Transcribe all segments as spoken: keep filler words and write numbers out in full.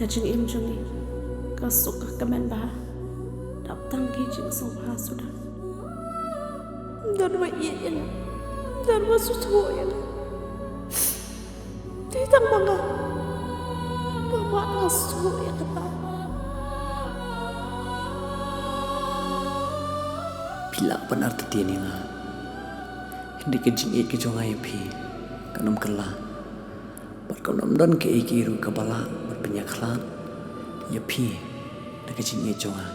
Ka jingim jong ngi ka suk ka kmen bha dap tang ki jingsngewbha suda. Don ba ïeit ïa nga, don ba sngewthuh ïa nga. Te tang ba nga, ba nga sngewthuh ïa kata. Phi lah ban artatien ïa nga, hynrei ka jingïeit ka jong nga ïa phi kan ym kylla. Bad kan ym don kaei kaei ruh kaba lah ban pynïakhlad ïa phi da ka jingïeit jong nga.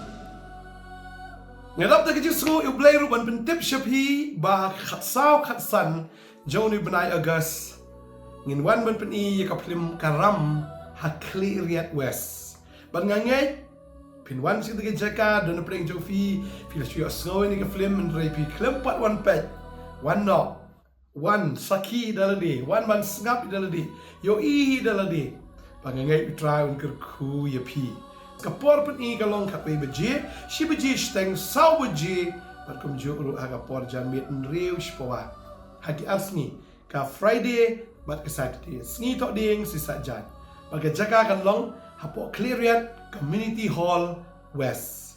Nga dap da ka jingsngew ïa U Blei ruh ban pyntip sha phi ba ha ka khatsaw khatsan jong une u bnai August ngin wan ban pyni ïa ka phlim Ka Ram ha Khliehriat West. Bad nga ngeit phin wan sha kata ka jaka, don na pdeng jong phi, phi la shu ïohsngew ïa ka phlim, hynrei phi khlem pat wan peit, wan noh, wan sakhi da lade, wan ban sngap da lade, ïohi da lade. Ba nga ngeit U Trai un kyrkhu ïa phi. Ka por pyni ka long khatwei baje, shi baje shiteng, saw baje, bad kumjuh ruh ha ka por janmiet hynriew shi pawa. Ha ki ar sngi, ka Friday bad ka Saturday, sngi Thohdieng, Sisat Jaiñ. Bad ka jaka kan long hapoh Khliehriat Community Hall West.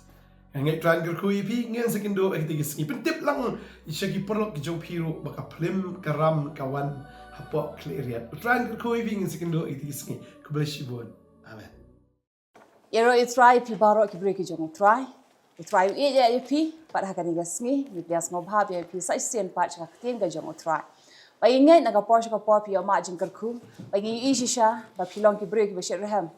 Nga ngeit U Trai un kyrkhu ïa phi. Ngin sa ïakynduh ha kito ki sngi. Pyntip lang sha ki paralok ki jong phi ruh ba ka phlim Ka Ram ka wan hapoh Khliehriat. U Trai un kyrkhu ïa phi. Ngin sa ïakynduh ha kito ki sngi. Khublei shibun. Amen. Ïaroh ïa U Trai, phi baroh ki briew ki jong U Trai. U Trai u ïeit ïa phi, bad ha kane ka sngi ngi pdiang sngewbha ïa phi sa shisien pat sha ka ktien ka jong U Trai. Ba ngi ngeit na ka por sha ka por phi ïoh mad jingkyrkhu, ba ngi ïohi shisha ba phi long ki briew kiba shitrhem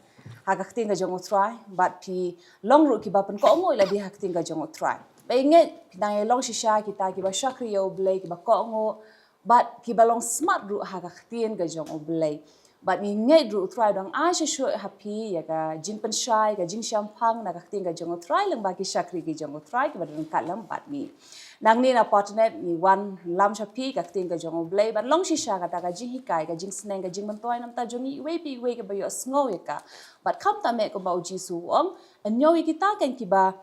ha ka ktien ka jong U Trai, bad phi long ruh kiba pynkohnguh ïa lade ha ka ktien ka jong U Trai. Ba ngi ngeit phi dang ïalong shisha kita kiba shakri ïa U Blei, kiba kohnguh, bad kiba long smat ruh ha ka ktien ka jong U Blei. Bad ngi ngeit ruh U Trai u dang ai shisha ha phi ïa ka jingpynshai, ka jingshemphang na ka ktien ka jong U Trai lyngba ki shakri ki jong U Trai kiba don ryngkat lem bad ngi. Nangne na Patnet ngi wan lam sha phi ka ktien ka jong U Blei ban long shisha kata ka jinghikai, ka jingsneng, ka jingmyntoi namar jong ngi iwei pa iwei kiba ïohsngew ïa ka. Bad khamtam eh kumba U Jisu u ong, hynñiew ïa kita kan kiba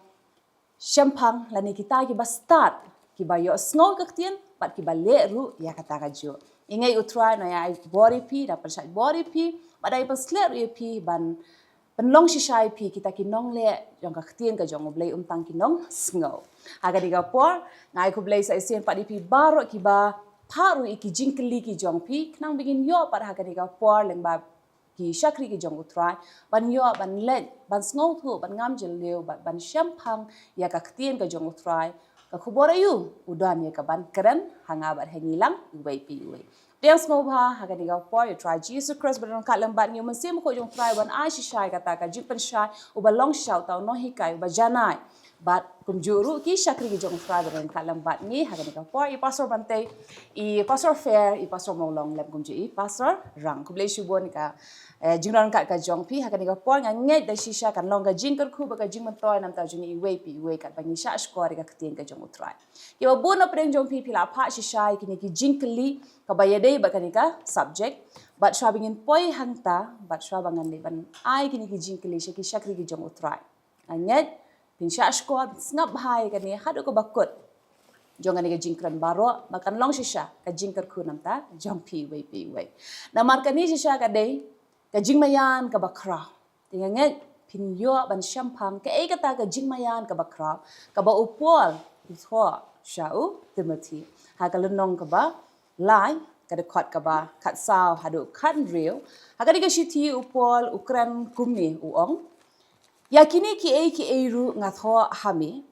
shemphang lane kita kiba stad, kiba ïohsngew ka ktien bad kiba leh ruh ïa kata kajuh. Ngi ngeit U Trai un ïai bor ïa phi, da pynshait bor ïa phi, bad da pynsleh ruh ïa phi ban pynlong shisha ïa phi kita ki nongleh jong ka ktien ka jong U Blei, ym tang ki nongsngew. Ha kane ka por nga ai khublei sa shisien pat ïa phi baroh kiba phah ruh ïa ki jingkylli ki jong phi, khnang ba ngin ïoh pat ha kane ka por lyngba ki shakri ki jong U Trai ban ïoh ban leit ban sngewthuh, ban ngam jylliew, ban, ban shemphang ïa ka ktien ka jong U Trai. Ka khubor aïu u don ïa ka ban kren ha nga bad ha ngi lang iwei pa iwei. Pdiang sngewbha ha kane ka por ïa U Trai Jisu Khrist ba don ryngkat lem bad ngi, U Mynsiem Bakhuid jong U Trai ban ai shisha ïa kata ka jingpynshai, uba long shisha uta u nonghikai, uba janai. Bad kumjuh ruh ki shakri ki jong U Trai ba don ryngkat lem bad ngi ha kane ka por, i Pastor Bantei, i Pastor Fair, i Pastor Mawlong lem kumjuh i Pastor Rang. Khublei shibun ka, eh, jingryngkat ka jong phi ha kane ka por. Nga ngeit da shisha kan long ka jingkyrkhu bad ka jingmyntoi namar jong ngi iwei pa iwei katba ngi shah shkor ïa ka ktien ka jong U Trai. Kiba bun na pdeng jong phi phi la phah shisha ïa kine ki jingkylli kaba ïadei bad kane ka subject. Bad shuwa ba ngin poi hangta, bad shuwa ba ngan leit ban ai kine ki jingkylli sha ki shakri ki jong U Trai, nga ngeit phin shah shkor, phin sngap bha ïa kane haduh kaba kut jong kane ka jingkren baroh, ba kan long shisha ka jingkyrkhu namar jong phi iwei pa iwei. Namar kane shisha ka dei ka jingmaïan kaba khraw. Te nga ngeit phin ïoh ban shemphang kaei kata ka jingmaïan kaba khraw kaba u Paul u thoh sha u Timothi. Ha ka lynnong kaba lai, ka dkhot kaba khatsaw haduh khathynriew, ha kane ka shithi u Paul u kren kumne, u ong: Ïa kine kiei kiei ruh nga thoh ha me,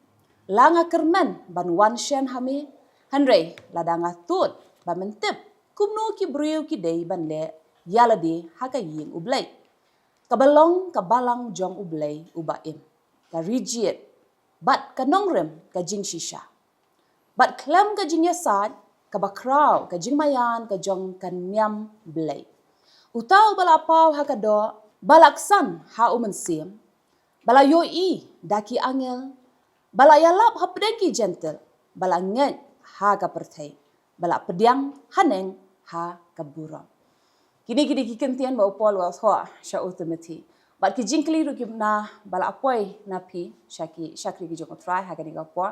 la nga kyrmen ban wan shen ha me, hynrei lada nga tuid ba men tip kumno ki briew ki dei ban leh ïa lade ha ka ïing U Blei, kaba long ka balang jong U Blei uba im, ka ri jied bad ka nongrim ka jingshisha. Bad khlem ka jingïasaid kaba khraw, ka jingmaïan ka jong ka niam Blei, uta uba la paw ha ka doh, ba la ksan ha u Mynsiem, ba la ïohi da ki angel, ba la ïalap hapdeng ki Jentil, ba la ngeit ha ka pyrthei, ba la pdiang haneng ha ka burom. Kine ki dei ki kyntien ba u Paul u la thoh sha u Timothi. Bad ki jingkylli ruh ki bun ba la poi na phi sha ki shakri ki jong U Trai ha kane ka por.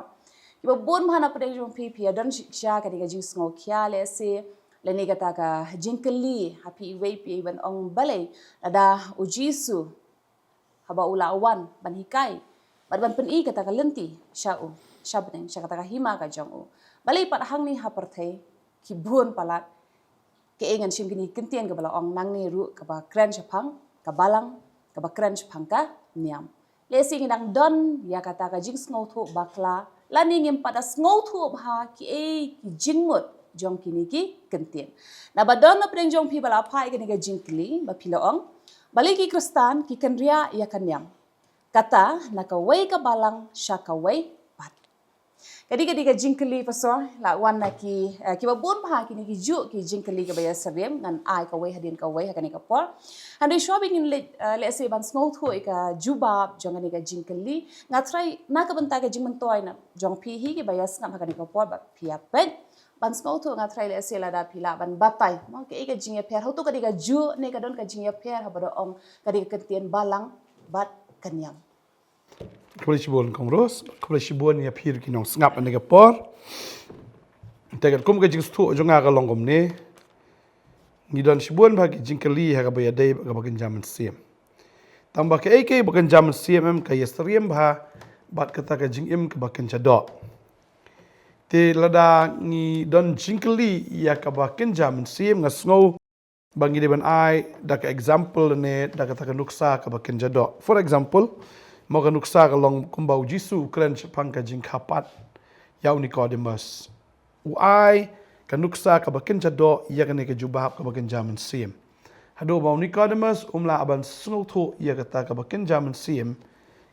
Kiba bun bha na pdeng jong phi phi ïa don shisha kane ka jingsngewkhia lehse, lane kata ka jingkylli ha phi iwei pa iwei ban ong, balei lada U Jisu haba u la wan ban hikai bad ban pyni kata ka lynti sha u, sha bneng, sha kata ka hima ka jong u. Balei pat hangne ha pyrthei ki bun palat kaei ngan shim kine ki kyntien kaba la ong nangne ruh kaba kren shaphang ka balang, kaba kren shaphang ka niam. Lehse ngi dang don ïa kata ka jingsngewthuh bakla lane ngim pat da sngewthuh bha kiei ki jingmut jong kine ki kyntien. Naba don na pdeng jong phi ba la phah ïa kane ka jingkylli ba phi la ong, balei ki Khristan ki kynriah ïa ka niam, kata na kawei ka balang sha kawei pat? Ka dei, ka dei ka jingkylli paso la wan na ki, eh, kiba bun bha kine ki juh ki jingkylli kiba ïasyriem, ngan ai kawei hadien kawei ha kane ka por. Hynrei shuwa ba ngin leit, eh, lehse ban sngewthuh ïa ka jubab jong kane ka jingkylli, nga trai na ka bynta ka jingmyntoi na jong phi hi kiba ïasngap ha kane ka por ba phi ïa peit, ban sngewthuh, nga trai lehse lada phi lah ban batai mo kaei ka jingïapher, hato ka dei ka juh ne ka don ka jingïapher haba da ong ka dei ka kyntien balang bad ka niam? Khublei shibun Kong Rose, khublei shibun ïa phi ruh ki nongsngap ha kane ka por. Te katkum ka jingsngewthuh jong nga ka long kumne. Ngi don shibun bha ki jingkylli ha kaba ïadei bad kaba kynja mynsiem. Tang ba kaei kaei ba kynja mynsiem em ka ïasyriem bha bad kata ka jingim kaba kynja doh. Te lada ngi don jingkylli ïa kaba kynja mynsiem, nga sngew ba ngi dei ban ai da ka example ne da kata ka nuksa kaba kynja doh. For example, mo ka nuksa ka long kumba U Jisu u kren shaphang ka jingkha pat ïa u Nicodemus. U ai ka nuksa kaba kynja doh ïa kane ka jubab kaba kynja mynsiem. Haduh ba u Nicodemus um lah ban sngewthuh ïa kata kaba kynja mynsiem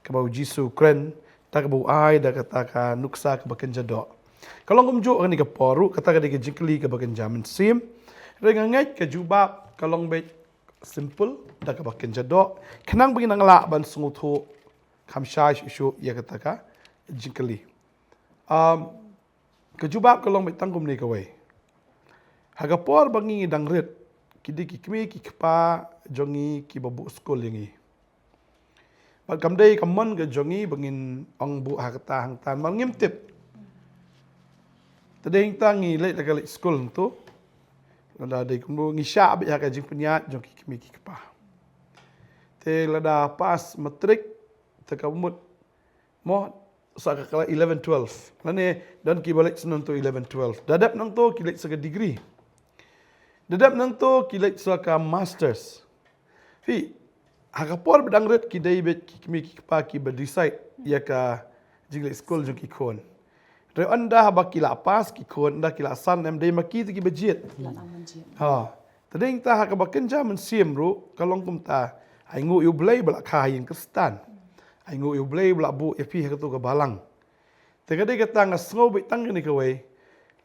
kaba U Jisu u kren, da kaba u ai da kata ka nuksa kaba kynja doh. Ka long kumjuh ha kane ka por ruh, kata ka dei ka jingkylli kaba kynja mynsiem. Hynrei nga ngeit ka jubab ka long beit simple da kaba kynja doh, khnang ba ngin nang lah ban sngewthuh kham shai shuh shuh ïa kata ka jingkylli. Um, ka jubab ka long beit tang kumne kawei. Ha ka por ba ngi dang rit, ki dei ki kmie ki kpa jong ngi kiba buh skul ïa ngi. Bad kam dei ka mon ka jong ngi ba ngin ong buh ha kata hangta namar ngim tip. Te dei hangta ngi leit da ka leit skul hangto. Lada dei kumno ngi shah beit ha ka jingpynïaid jong ki kmie ki kpa. Te lada pass matric te ka mut mo sa ka kala eleven twelve. Lane don kiba leit sa nangto eleven twelve. Da dep nangto ki leit sa ka degree. Da dep nangto ki leit sa ka masters. Phi, ha ka por ba dang rit ki dei beit ki kmie ki kpa kiba decide ïa ka jingleit skul jong ki khun. Hynrei ynda haba ki la pass ki khun, ynda ki la san em, dei ma ki te kiba jied. Ki la nang ban jied. Ha. Te dei hangta ha kaba kynja mynsiem ruh ka long kumta. Ai nguh ïa U Blei ba la kha ha ïing Khristan. Ai nguh ïa U Blei ba la buh ïa phi ha kato ka balang. Te ka dei kata nga sngew beit tang kane kawei.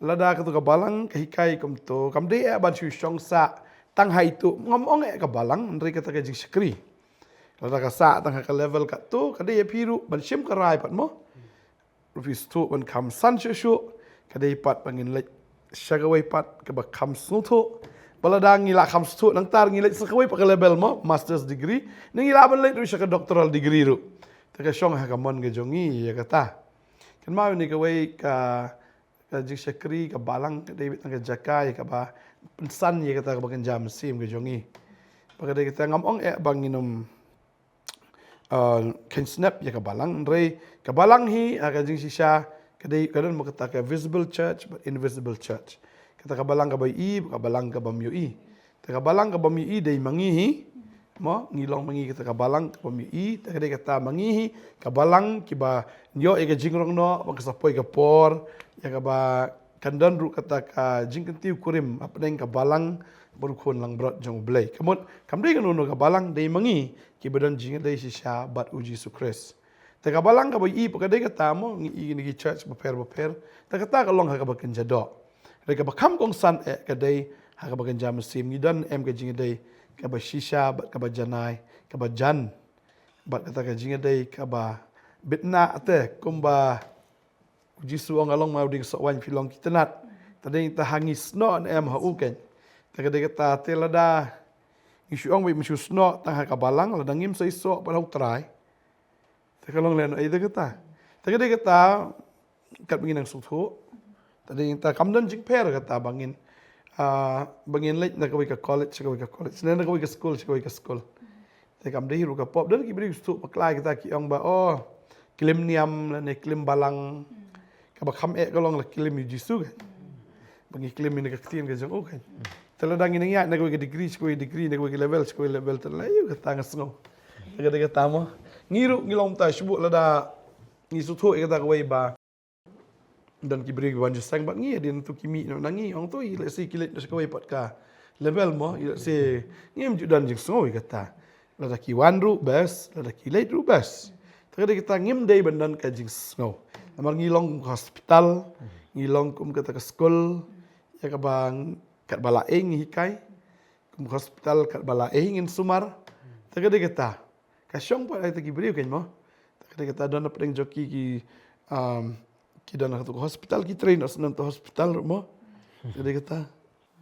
Lada kato ka balang ka hikai kumto, kam dei eh ban shu shong sah tang ha itu, ngam ong eh ka balang, hynrei kata ka jingshakri. Lada ka sah tang ha ka level kato, ka dei ïa phi ruh ban shim ka rai pat mo. Ruh phi sngewthuh ban kham san shuh shuh, ka dei pat ba ngin leit sha kawei pat kaba kham sngewthuh. Ba lada ngi la kham sngewthuh nangta ngi leit sha kawei pat ka level mo, master's degree, ne ngi lah ban leit ruh sha ka doctoral degree ruh. Te ka shong ha ka mon ka jong ngi ïa kata. Kynmaw ïa kane kawei ka, ka jingshakri ka balang ka dei beit tang ka jaka ïa kaba pynsan ïa kata kaba kynja mynsiem ka jong ngi. Ba ka dei kata ngam ong eh ba ngin ym, uh, khein snep ïa ka balang, hynrei ka balang hi, ah, ka jingshisha ka dei ka don mo kata ka visible church bad invisible church. Kata ka balang kaba ïohi, ka balang kaba ym ïohi. Te ka balang kaba ym ïohi dei ma ngi hi. Mo, ngi long ma ngi kata ka balang kaba ym ïohi, te ka dei kata ma ngi hi ka balang kiba ïoh ïa ka jingrong noh ba ka sa poi ka por ïa kaba kan don ruh kata ka jingkyntiew kurim hapdeng ka balang bad u khun langbrot jong U Blei. Ka mut kam dei kano kano ka balang, dei ma ngi kiba don jingïadei shisha bad U Jisu Khrist. Te ka balang kaba ïohi pat ka dei kata mo, ngi ïohi na ki church bapher bapher. Te kata ka long ha kaba kynja doh. Hynrei kaba kham kongsan eh ka dei ha kaba kynja mynsiem, ngi don em ka jingïadei kaba shisha bad kaba janai, kaba jan. Bad kata ka jingïadei kaba bitnah te kumba U Jisu u ong, nga long ma u dieng soh waiñ, phi long ki tnat. Te dei hangta ha ngi snoh ne em ha u keiñ. Te ka dei kata te lada ngi shu ong beit mynshu snoh tang ha ka balang, lada ngim sa ïasoh pat ha U Trai. Te ka long lehnohei te kata. Te ka dei kata katba ngin nang sngewthuh. Te dei hangta kam don jingpher kata ba ngin, ah, ba ngin leit na kawei ka college sha kawei ka college, ne na kawei ka skul sha kawei ka skul. Te Te kam dei ruh ka pop, don ki briew ki sngewthuh bakla, kita ki ong ba, oh, klim niam lane klim balang. Kaba kham eh ka long la klim ïa u Jisu kan. Ba ngi klim ïa ka ktien ka jong u kan. Te lada ngi nang ïaid na kawei ka degree sha kawei degree, na kawei ka level sha kawei level, te la ïoh kata, nga sngew. Te ka dei kata mo. Ngi ruh ngi long mynta shu buh lada ngi sngewthuh ïa kata kawei ba don ki briew kiban jingïaseng bad ngi, hadien tu ki mih na ngi, ong tu, let's say ki leit sha kawei pat ka level mo, let's say ngim ju don jingsngew ïa kata. Lada ki wan ruh best, lada ki leit ruh best. Te ka dei kata, ngim dei ban don ka jingsngew. Namar ngi long kum ka hospital, ngi long kum kata ka skul, ïa kaba, katba la ei ngi hikai, kum ka hospital katba la ei ngin sumar. Te ka dei kata. Ka shong pat ïa kita ki briew kan mo. Te ka dei kata, don hapdeng jong ki ki, um, ki don ha katu ka hospital, ki train ha katu ka hospital ruh mo. Te ka dei kata.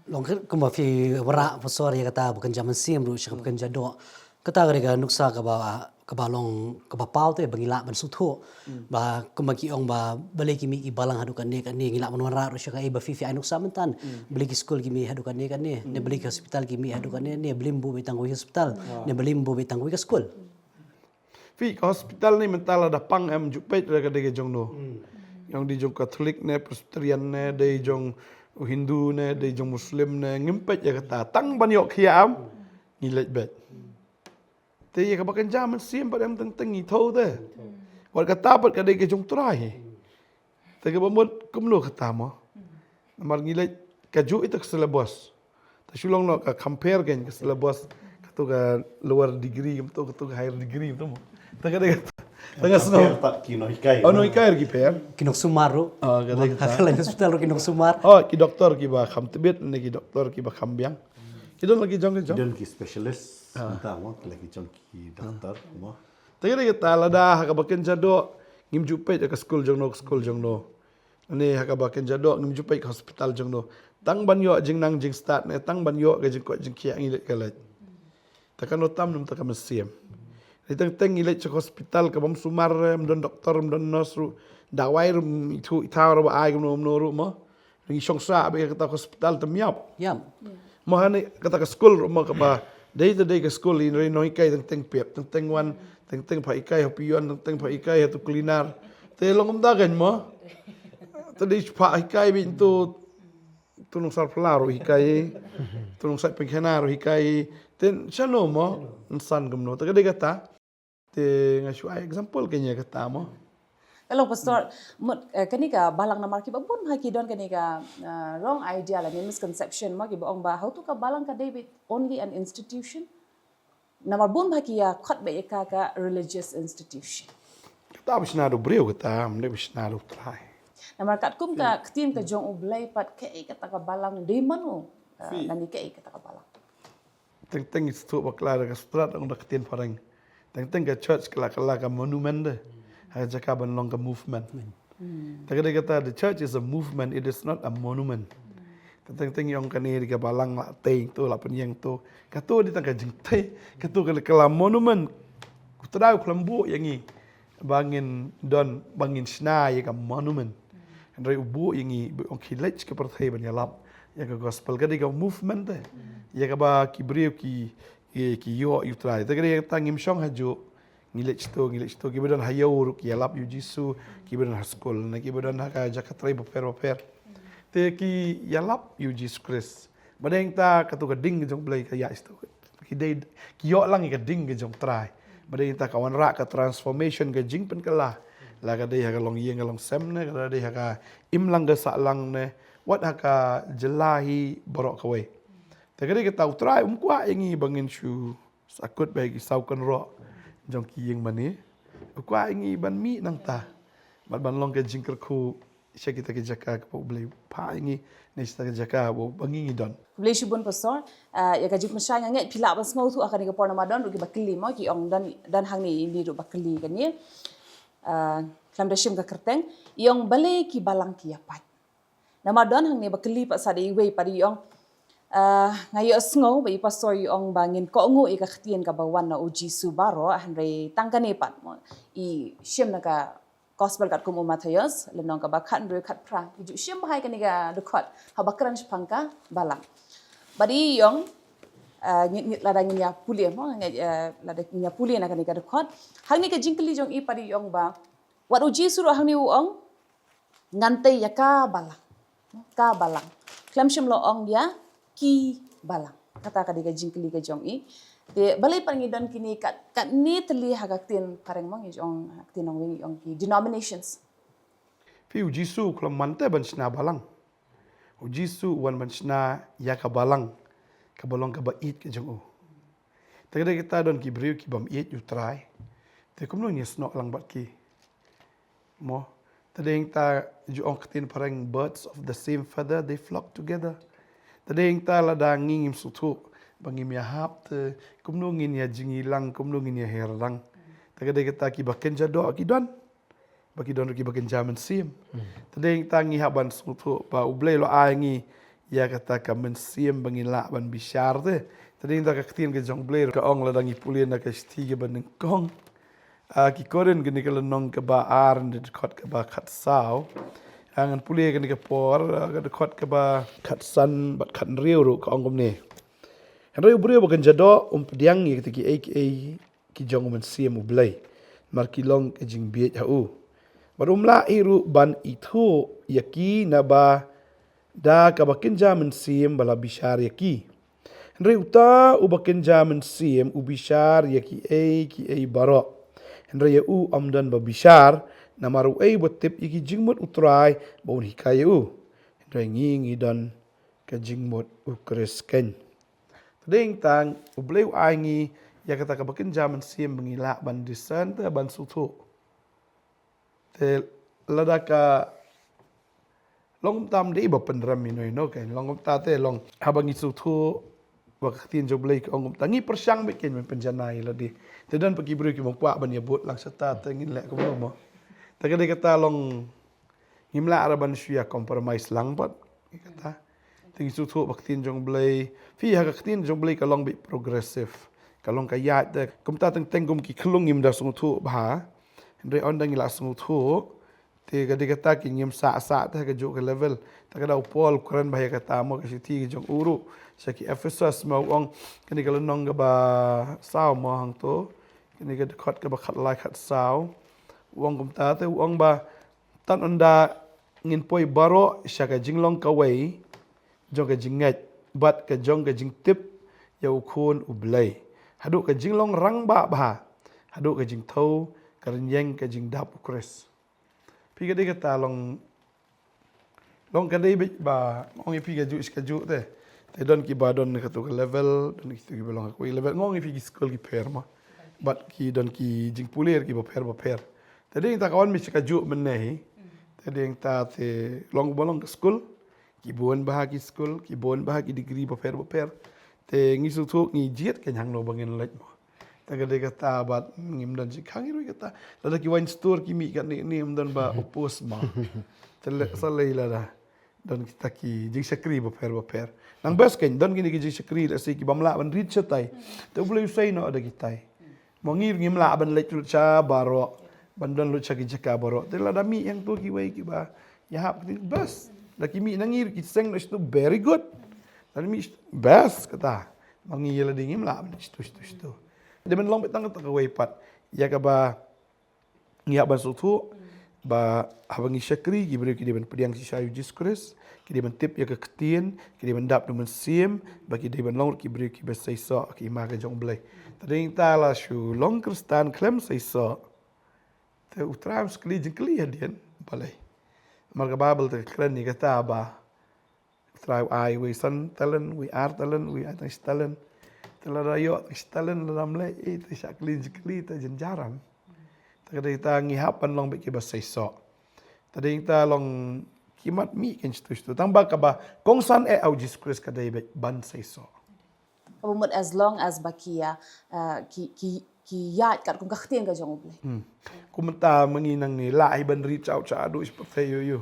Long ka, kumba phi wanrah, Pastor, ïa kata ba kynja mynsiem ruh sha kaba kynja doh. Kata ka dei ka nuksa kaba, kaba long, kaba paw te ba ngi lah ban sngewthuh. Ba kumba ki ong ba balei ki mih ki balang haduh katne katne, ngi lah ban wanrah ruh sha kaei ba phi phi ai nuksa mynta. Balei ki skul ki mih haduh katne katne, ne balei ki hospital ki mih haduh katne, ne balei ym buh beit tang kawei hospital, ne balei ym buh beit tang kawei ka skul. Phi, ka hospital ne mynta lada pang em, ju peit lada ka dei ka jong no. Ïa dei jong Catholic ne, Presbyterian ne, dei jong Hindu ne, dei jong Muslim ne, ngim peit ïa kata. Tang ban ïoh khia am, ngi leit beit. Te ïa kaba kynja mynsiem pat em, teng teng ngi thew te. Wat kata pat ka dei ka jong Trai. Te kaba mut kumno kata mo. Namar ngi leit kajuh ïa ka syllabus. Te shu long noh ka compare kein ka syllabus, katu ka lower degree kumto, katu ka higher degree kumto mo. Te ka dei kata. Te nga sngew. Compare pat ki nonghikai. Oh, nonghikai ruh ki pher. Ki nongsumar ruh. Oh, ka dei kata. Ha ka lain hospital ruh ki nongsumar. Oh, ki doktor kiba kham tbit ne ki doktor kiba kham biang. Ki don la ki jong ki jong. Ki don ki specialist. Mynta mo, ki la ki jong ki doktor mo. Te ka dei kata, lada ha kaba kynja doh ngim ju peit ïa ka skul jong no, ka skul jong no. Ne ha kaba kynja doh ngim ju peit ka hospital jong no. Tang ban ïoh jingnang jingstad ne tang ban ïoh ka jingkoit jingkhiah ngi leit ka leit. Te kano tam namar ka mynsiem. Ngi teng teng ngi leit sha ka hospital kabym sumar, ym don doktor, ym don nurse ruh. Dawai ruh ym ithuh ithaw ruh ba ai kumno kumno ruh mo. Ngi shong sah beit ha kata ka hospital te ym ïap. Ïap. Mo, ha ne kata ka skul ruh mo, kaba dei te dei ka skul, hynrei nonghikai teng teng pep, teng teng wan, teng teng phah hikai ha u peon, teng teng phah hikai ha utu u cleaner. Te long kumta kein mo. Te dei phah hikai beit utu, utu u nongsarphla ruh hikai, utu u nongsait pynkhana ruh hikai. Te shano mo, nsan kumno. Te ka dei kata. Te nga shu ai example kein ïa kata mo. Hello, Pastor. Mut, eh, kane ka balang, namar kiba bun bha ki don kane ka, eh, wrong idea lane misconception mo, kiba ong ba hato ka balang ka dei beit only an institution. Namar bun bha ki ïa khot beit ïa ka ka religious institution. Kata ba shna da u briew kata, ym dei ba shna da u Trai. Namar katkum ka ktien ka jong U Blei pat, kaei kata ka balang, dei mano, eh, lane kaei kata ka balang. Teng teng ngi sngewthuh bakla da ka strat, ong da ka ktien phareng. Teng teng ka church ka la, ka la ka monument de. Ha ka jaka ban long ka movement. Te ka dei kata, the church is a movement, it is not a monument. Te teng teng ngi ong kane dei ka balang, la tei to, la pynïeng to. Kato dei tang ka jingtei, kato ka la, ka la monument. Ko Trai u khlem buh ïa ngi ba ngin don, ba ngin shna ïa ka monument. Hynrei u buh ïa ngi ba ong khie leit sha ka pyrthei ban ïalap ïa ka gospel, ka dei ka movement te. Ïa kaba ki briew ki, ki, ki ïoh ïa u Trai. Te ka dei kata, ngim shong hajuh, ngi leit shito, ngi leit shito, kiba don ha ïew ruh ki ïalap ïa u Jisu, kiba don ha skul ne kiba don ha ka jaka trei bapher bapher. Te ki ïalap ïa u Jisu Khrist. Ba dei kata, kato ka ding ka jong U Blei ka ïaid shito. Ki dei, ki ïoh lang ïa ka ding ka jong U Trai. Ba dei kata ka wanrah ka transformation, ka jingpynkylla. La ka dei ha ka longïing ka longsem ne, ka dei ha ka imlang ka sahlang ne, wat ha ka jylla hi baroh kawei. Te ka dei kata, U Trai um kwah ïa ngi ba ngin shu sahkut bad ki saw kynroh jong ki ïing mane. U kwah ïa ngi ban mih nangta bad ban long ka jingkyrkhu sha kita ki jaka kaba U Blei u phah ïa ngi, ne sha kita ki jaka ba, ba ngi ngi don. Khublei shibun Pastor. Ah, ïa ka jingpynshai, nga ngeit phi lah ban sngewthuh ha kane ka por namar don ruh kiba kylli mo, ki ong don, don hangne ine ruh ba kylli kane. Ah, khlem da shim ka kyrteng, i ong balei ki balang ki ïa pait. Namar don hangne ba kylli pat sa da iwei pat, i ong, ah, nga ïohsngew ba i Pastor i ong ba ngin kohnguh ïa ka ktien kaba wan na u Jisu baroh, hynrei tang kane pat mo, i shim na ka Gospel katkum u Mathaios, lynnong kaba khathynriew khatphra. Ki ju shim bha ïa kane ka dkhot haba kren shaphang ka balang. Bad i ong, ah, ngi, ngi, lada ngin ïa pule mo, ngi, ah, lada ngin ïa pule na kane ka dkhot. Hangne ka jingkylli jong i pat i ong ba, wat u Jisu ruh hangne u ong, ngan tei ïa ka balang. Ka balang. Khlem shym la ong ïa ki balang. Kata ka dei ka jingkylli ka jong i. Te balei pat ngi don kine kat, katne tylli ha ka ktien phareng mo ngi ong, ha ka ktien nongwei ngi ong ki denominations. Phi, u Jisu u khlem wan te ban shna balang. U Jisu u wan ban shna ïa ka balang. Kaba long kaba ïeit ka jong u. Te ka dei kata don ki briew ki bym ïeit ïa u Trai. Te kumno ngin ïasnoh lang bad ki. Mo. Te dei ta ju ong ktien phareng, birds of the same feather, they flock together. Te dei ta lada ngi ngim sngewthuh ba ngim ïahap te kumno ngin ïa jingïalang, kumno ngin ïa her lang. Te ka dei kata kiba kynja doh ki don. Ba ki don ruh kiba kynja mynsiem. Te dei ta ngi hap ban sngewthuh ba U Blei u la ai ngi ïa kata ka mynsiem ba ngin lah ban bishar te. Te dei ta ka ktien ka jong U Blei ka ong lada ngi pule na ka shithi kaba nyngkong. Ah, ki Korinth kane ka lynnong kaba ar, dkhot kaba khatsaw. Ah, ngan pule kane ka por, ah, ka dkhot kaba khatsan bad khathynriew ruh ka ong kumne. Hynrei u briew ba kynja doh um pdiang ïa kita kiei kiei ki jong u Mynsiem U Blei, namar ki long ka jingbieit ha u. Bad um lah hi ruh ban ithuh ïa ki naba da kaba kynja mynsiem ba la bishar ïa ki. Hynrei uta uba kynja mynsiem u bishar ïa kiei kiei baroh. Hynrei ïa u ym don ba bishar, namar uei uba tip ïa ki jingmut U Trai ba un hikai ïa u. Hynrei ngi ngi don ka jingmut U Khrist keiñ. Te dei ta U Blei u ai ngi ïa kata kaba kynja mynsiem ba ngi lah ban discern te ban sngewthuh. Te lada ka long kumta ym dei ba pynrem ïano ïano keiñ, long kumta te long haba ngi sngewthuh ba ka ktien jong U Blei ka ong kumta ngi pyrshang beit keiñ ban pynjanai lade. Te don pat ki briew ki bym kwah ban ïabud lang shata te ngin leh kumno mo. Te ka dei kata long ngim lah ruh ban shu ïa compromise lang pat. Kata. Te ngi sngewthuh ba ka ktien jong U Blei. Phi, ha ka ktien jong U Blei ka long beit progressive. Ka long ka ïaid te. Kumta teng teng kum ki khyllung ngim da sngewthuh bha. Hynrei ynda ngi la sngewthuh. Te ka dei kata ki ngim sah sah te ha kajuh ka level. Te ka da u Paul u kren bha ïa kata mo ka shithi ka jong u ruh. Sha ki Ephesus mo u ong kane ka lynnong kaba saw mo hangto. Kane ka dkhot kaba khatlai khatsaw. U ong kumta te u ong ba tang ynda ngin poi baroh sha ka jinglong kawei jong ka jingngeit bad ka jong ka jingtip ïa U Khun U Blei. Haduh ka jinglong rangbah bha, haduh ka jingthew ka rynïeng ka jingdap U Khrist. Phi, ka dei kata long, long ka dei beit ba ong ïa phi kajuh shi kajuh te. Te don kiba don na kato ka level, don kito kiba long ha kawei level. Ong ïa phi ki skul ki pher mo. Bad ki don ki jingpule kiba pher ba pher. Te dei ta ka wan mi shi kajuh mynne hi. Te dei ta te long ba long ka skul. Ki bun bha ki skul, ki bun bha ki degree bapher bapher. Te ngi sngewthuh ngi jied keiñ hangno ba ngin leit mo. Te ka dei kata bad ngim don jingkhang ruh kata. Lada ki wine store ki mih katne ne ym don ba oppose mo. Te leh sa lei lada don kita ki jingshakri bapher bapher. Nang best keiñ don kine ki jingshakri lehse ki bym lah ban rit shatai. Te U Blei u sei noh da kitai. Mo ngi ruh ngim lah ban leit lut sha baroh. Ban don lut sha ki jaka baroh. Te lada mih hangto kiwei kiba ïahap kti best. Da ki mih na ngi ruh ki seng na shitu very good. Lada mih shitu best kata. Mo ngi ïa lade ngim lah ban shitu shitu shitu. Dei ban long beit tang kata kawei pat. Ïa kaba ngi hap ban sngewthuh ba haba ngi shakri ki briew ki dei ban pdiang shisha ïa U Jisu Khrist, ki dei ban tip ïa ka ktien, ki dei ban dap da u Mynsiem, ba ki dei ban long ruh ki briew kiba seisoh ha ka hima ka jong U Blei. Te dei ta la shu long Khristan khlem seisoh. Te U Trai um skylli jingkylli hadien balei. Namar ka Baibl te ka kren ïa kata ba U Trai u ai wei san talent, wei ar talent, wei ar talent. Te lada ïoh talent lada ym leh, eh, te shah kylli jingkylli te jynjar em. Te ka dei ta ngi hap ban long beit kiba seisoh. Te dei ta long ki mat mih keiñ shitu shitu. Tang ba kaba kongsan eh ha U Jisu Khrist ka dei beit ban seisoh. Kaba mut as long as ba ki ïa, ah, ki, ki, ki ïaid katkum ka ktien ka jong U Blei. Hmm. Kumta ma ngi nang ngi lah hi ban reach out sha haduh shi pyrthei ïu ïu.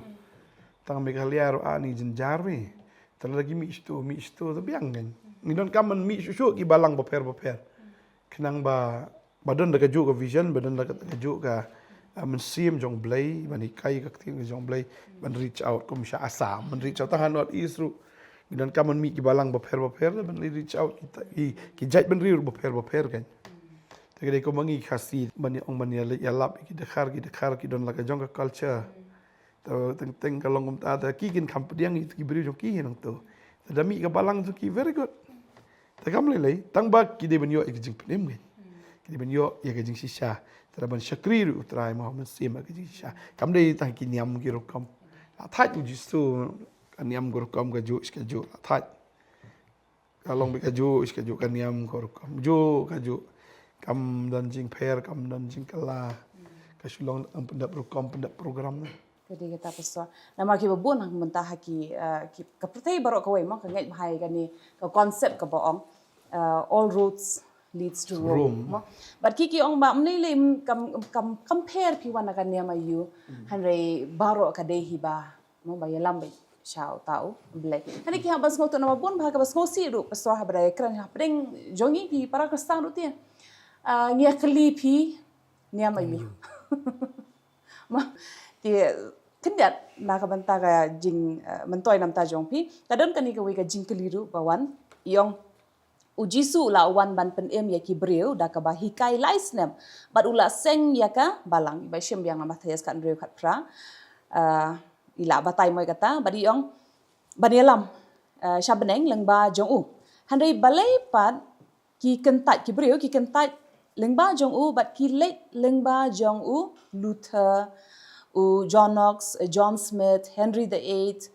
Tang Meghalaya ruh ani jynjar mi. Te lada ki mih shitu, mih shitu te biang keiñ. Ngi donkam ban mih shuh shuh ki balang bapher bapher. Khnang ba, ba don da kajuh ka vision, ba don da kajuh ka, ah, mynsiem jong U Blei, ban hikai ka ktien ka jong U Blei, ban reach out kum sha Assam, ban reach out tang ha North East ruh. Ngi donkam ban mih ki balang bapher bapher, ban leit reach out kita, ki, ki jaitbynriew bapher bapher kan. Te ka dei kum ma ngi Khasi, ban ïa ong ban ïa leit ïalap ki dkhar, ki dkhar ki don la ka jong ka culture. Te teng teng ka long kumta, te ki kin kham pdiang ïa ki briew jong ki hi nangto. Te da mih ka balang jong ki, very good. Te kam lei lei, tang ba ki dei ban ïoh ïa ka jingpynim kan. Ki dei ban ïoh ïa ka jingshisha. Te da ban shakri ruh U Trai mo, ban sim ïa ka jingshisha. Kam dei tang ki niam ki rukom. La thait U Jisu, ka niam ka rukom kajuh shi kajuh, la thait. Ka long beit kajuh shi kajuh, ka niam ka rukom juh kajuh. Kam don jingpher, kam don jingkylla. Ka shu long tang pyndep rukom, pyndep program na. Ka dei kata, Pastor. Namar kiba bun hangta mynta ha ki, eh, ki, ka pyrthei baroh kawei mo, ka ngeit bha ïa kane ka concept kaba ong, eh, all roads leads to Rome. Rome. Mo. Bad ki ki ong ba ym lei lei, kam, kam, kam pher phi wan na ka niam aïu. Hynrei baroh ka dei hi ba, mo, ba ïalam beit sha uta U Blei. Kane ki hap ban sngewthuh namar bun ba haba sngewsih ruh, Pastor, haba ïakren hapdeng jong ngi ki para Khristan ruh te, ah, ngi ïakylli phi niam aïu. Ma, te khyndiat na ka bynta ka jing, eh, myntoi na bynta jong phi. Ka don kane kawei ka jingkylli ruh ba wan, i ong, U Jisu u la wan ban pynim ïa ki briew da kaba hikai lai snem. Bad u la seng ïa ka balang, ba shim biang na Mathaios khathynriew khatphra. Ah, i la batai mo ïa kata, bad i ong, ban ïalam, eh, sha bneng lyngba jong u. Hynrei balei pat ki kyntait, ki briew ki kyntait lyngba jong u, bad ki leit lyngba jong u Luther, u John Knox, John Smith, Henry the Eighth,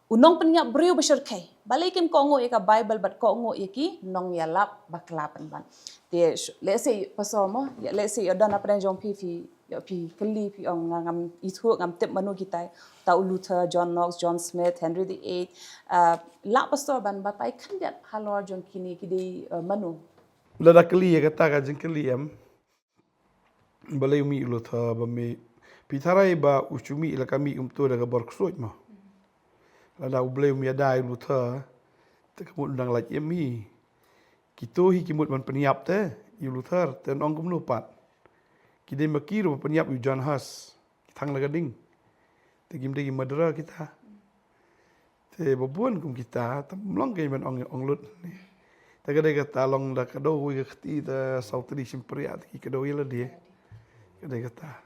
u nongpynïap briew ba shyrkhei. Balei kim kohnguh ïa ka Bible bad kohnguh ïa ki nongïalap bakla pynban. Te sh-, lehse, Pastor mo, ïa, lehse ïa don hapdeng jong phi, phi, ïa, phi kylli, phi ong nga ngam ithuh, ngam tip mano kita. Ta u Luther, John Knox, John Smith, Henry the Eighth. Ah, lah Pastor ban batai khyndiat halor jong kine ki dei, eh, mano. Lada kylli ïa kata ka jingkylli em. Balei u mih u Luther, ba mih. Phi tharai ba u shu mih la ka mih um to da ka bor ksuid mo. Lada U Blei um ïada ïa u Luther, te ka mut u dang lait im hi. Kito hi ki mut ban pynïap te ïa u Luther, te ong kumno pat. Ki dei ma ki ruh ba pynïap ïa u John Huss, ki thang la ka ding. Te kim dei ki murderer kita. Te ba bun kum kita, te ym long kein ban ong, ong lut. Te ka dei kata long da ka dei kawei ka kti, te saw tylli shim pyrïa, te ki ka dei ïa lade. Ka dei kata.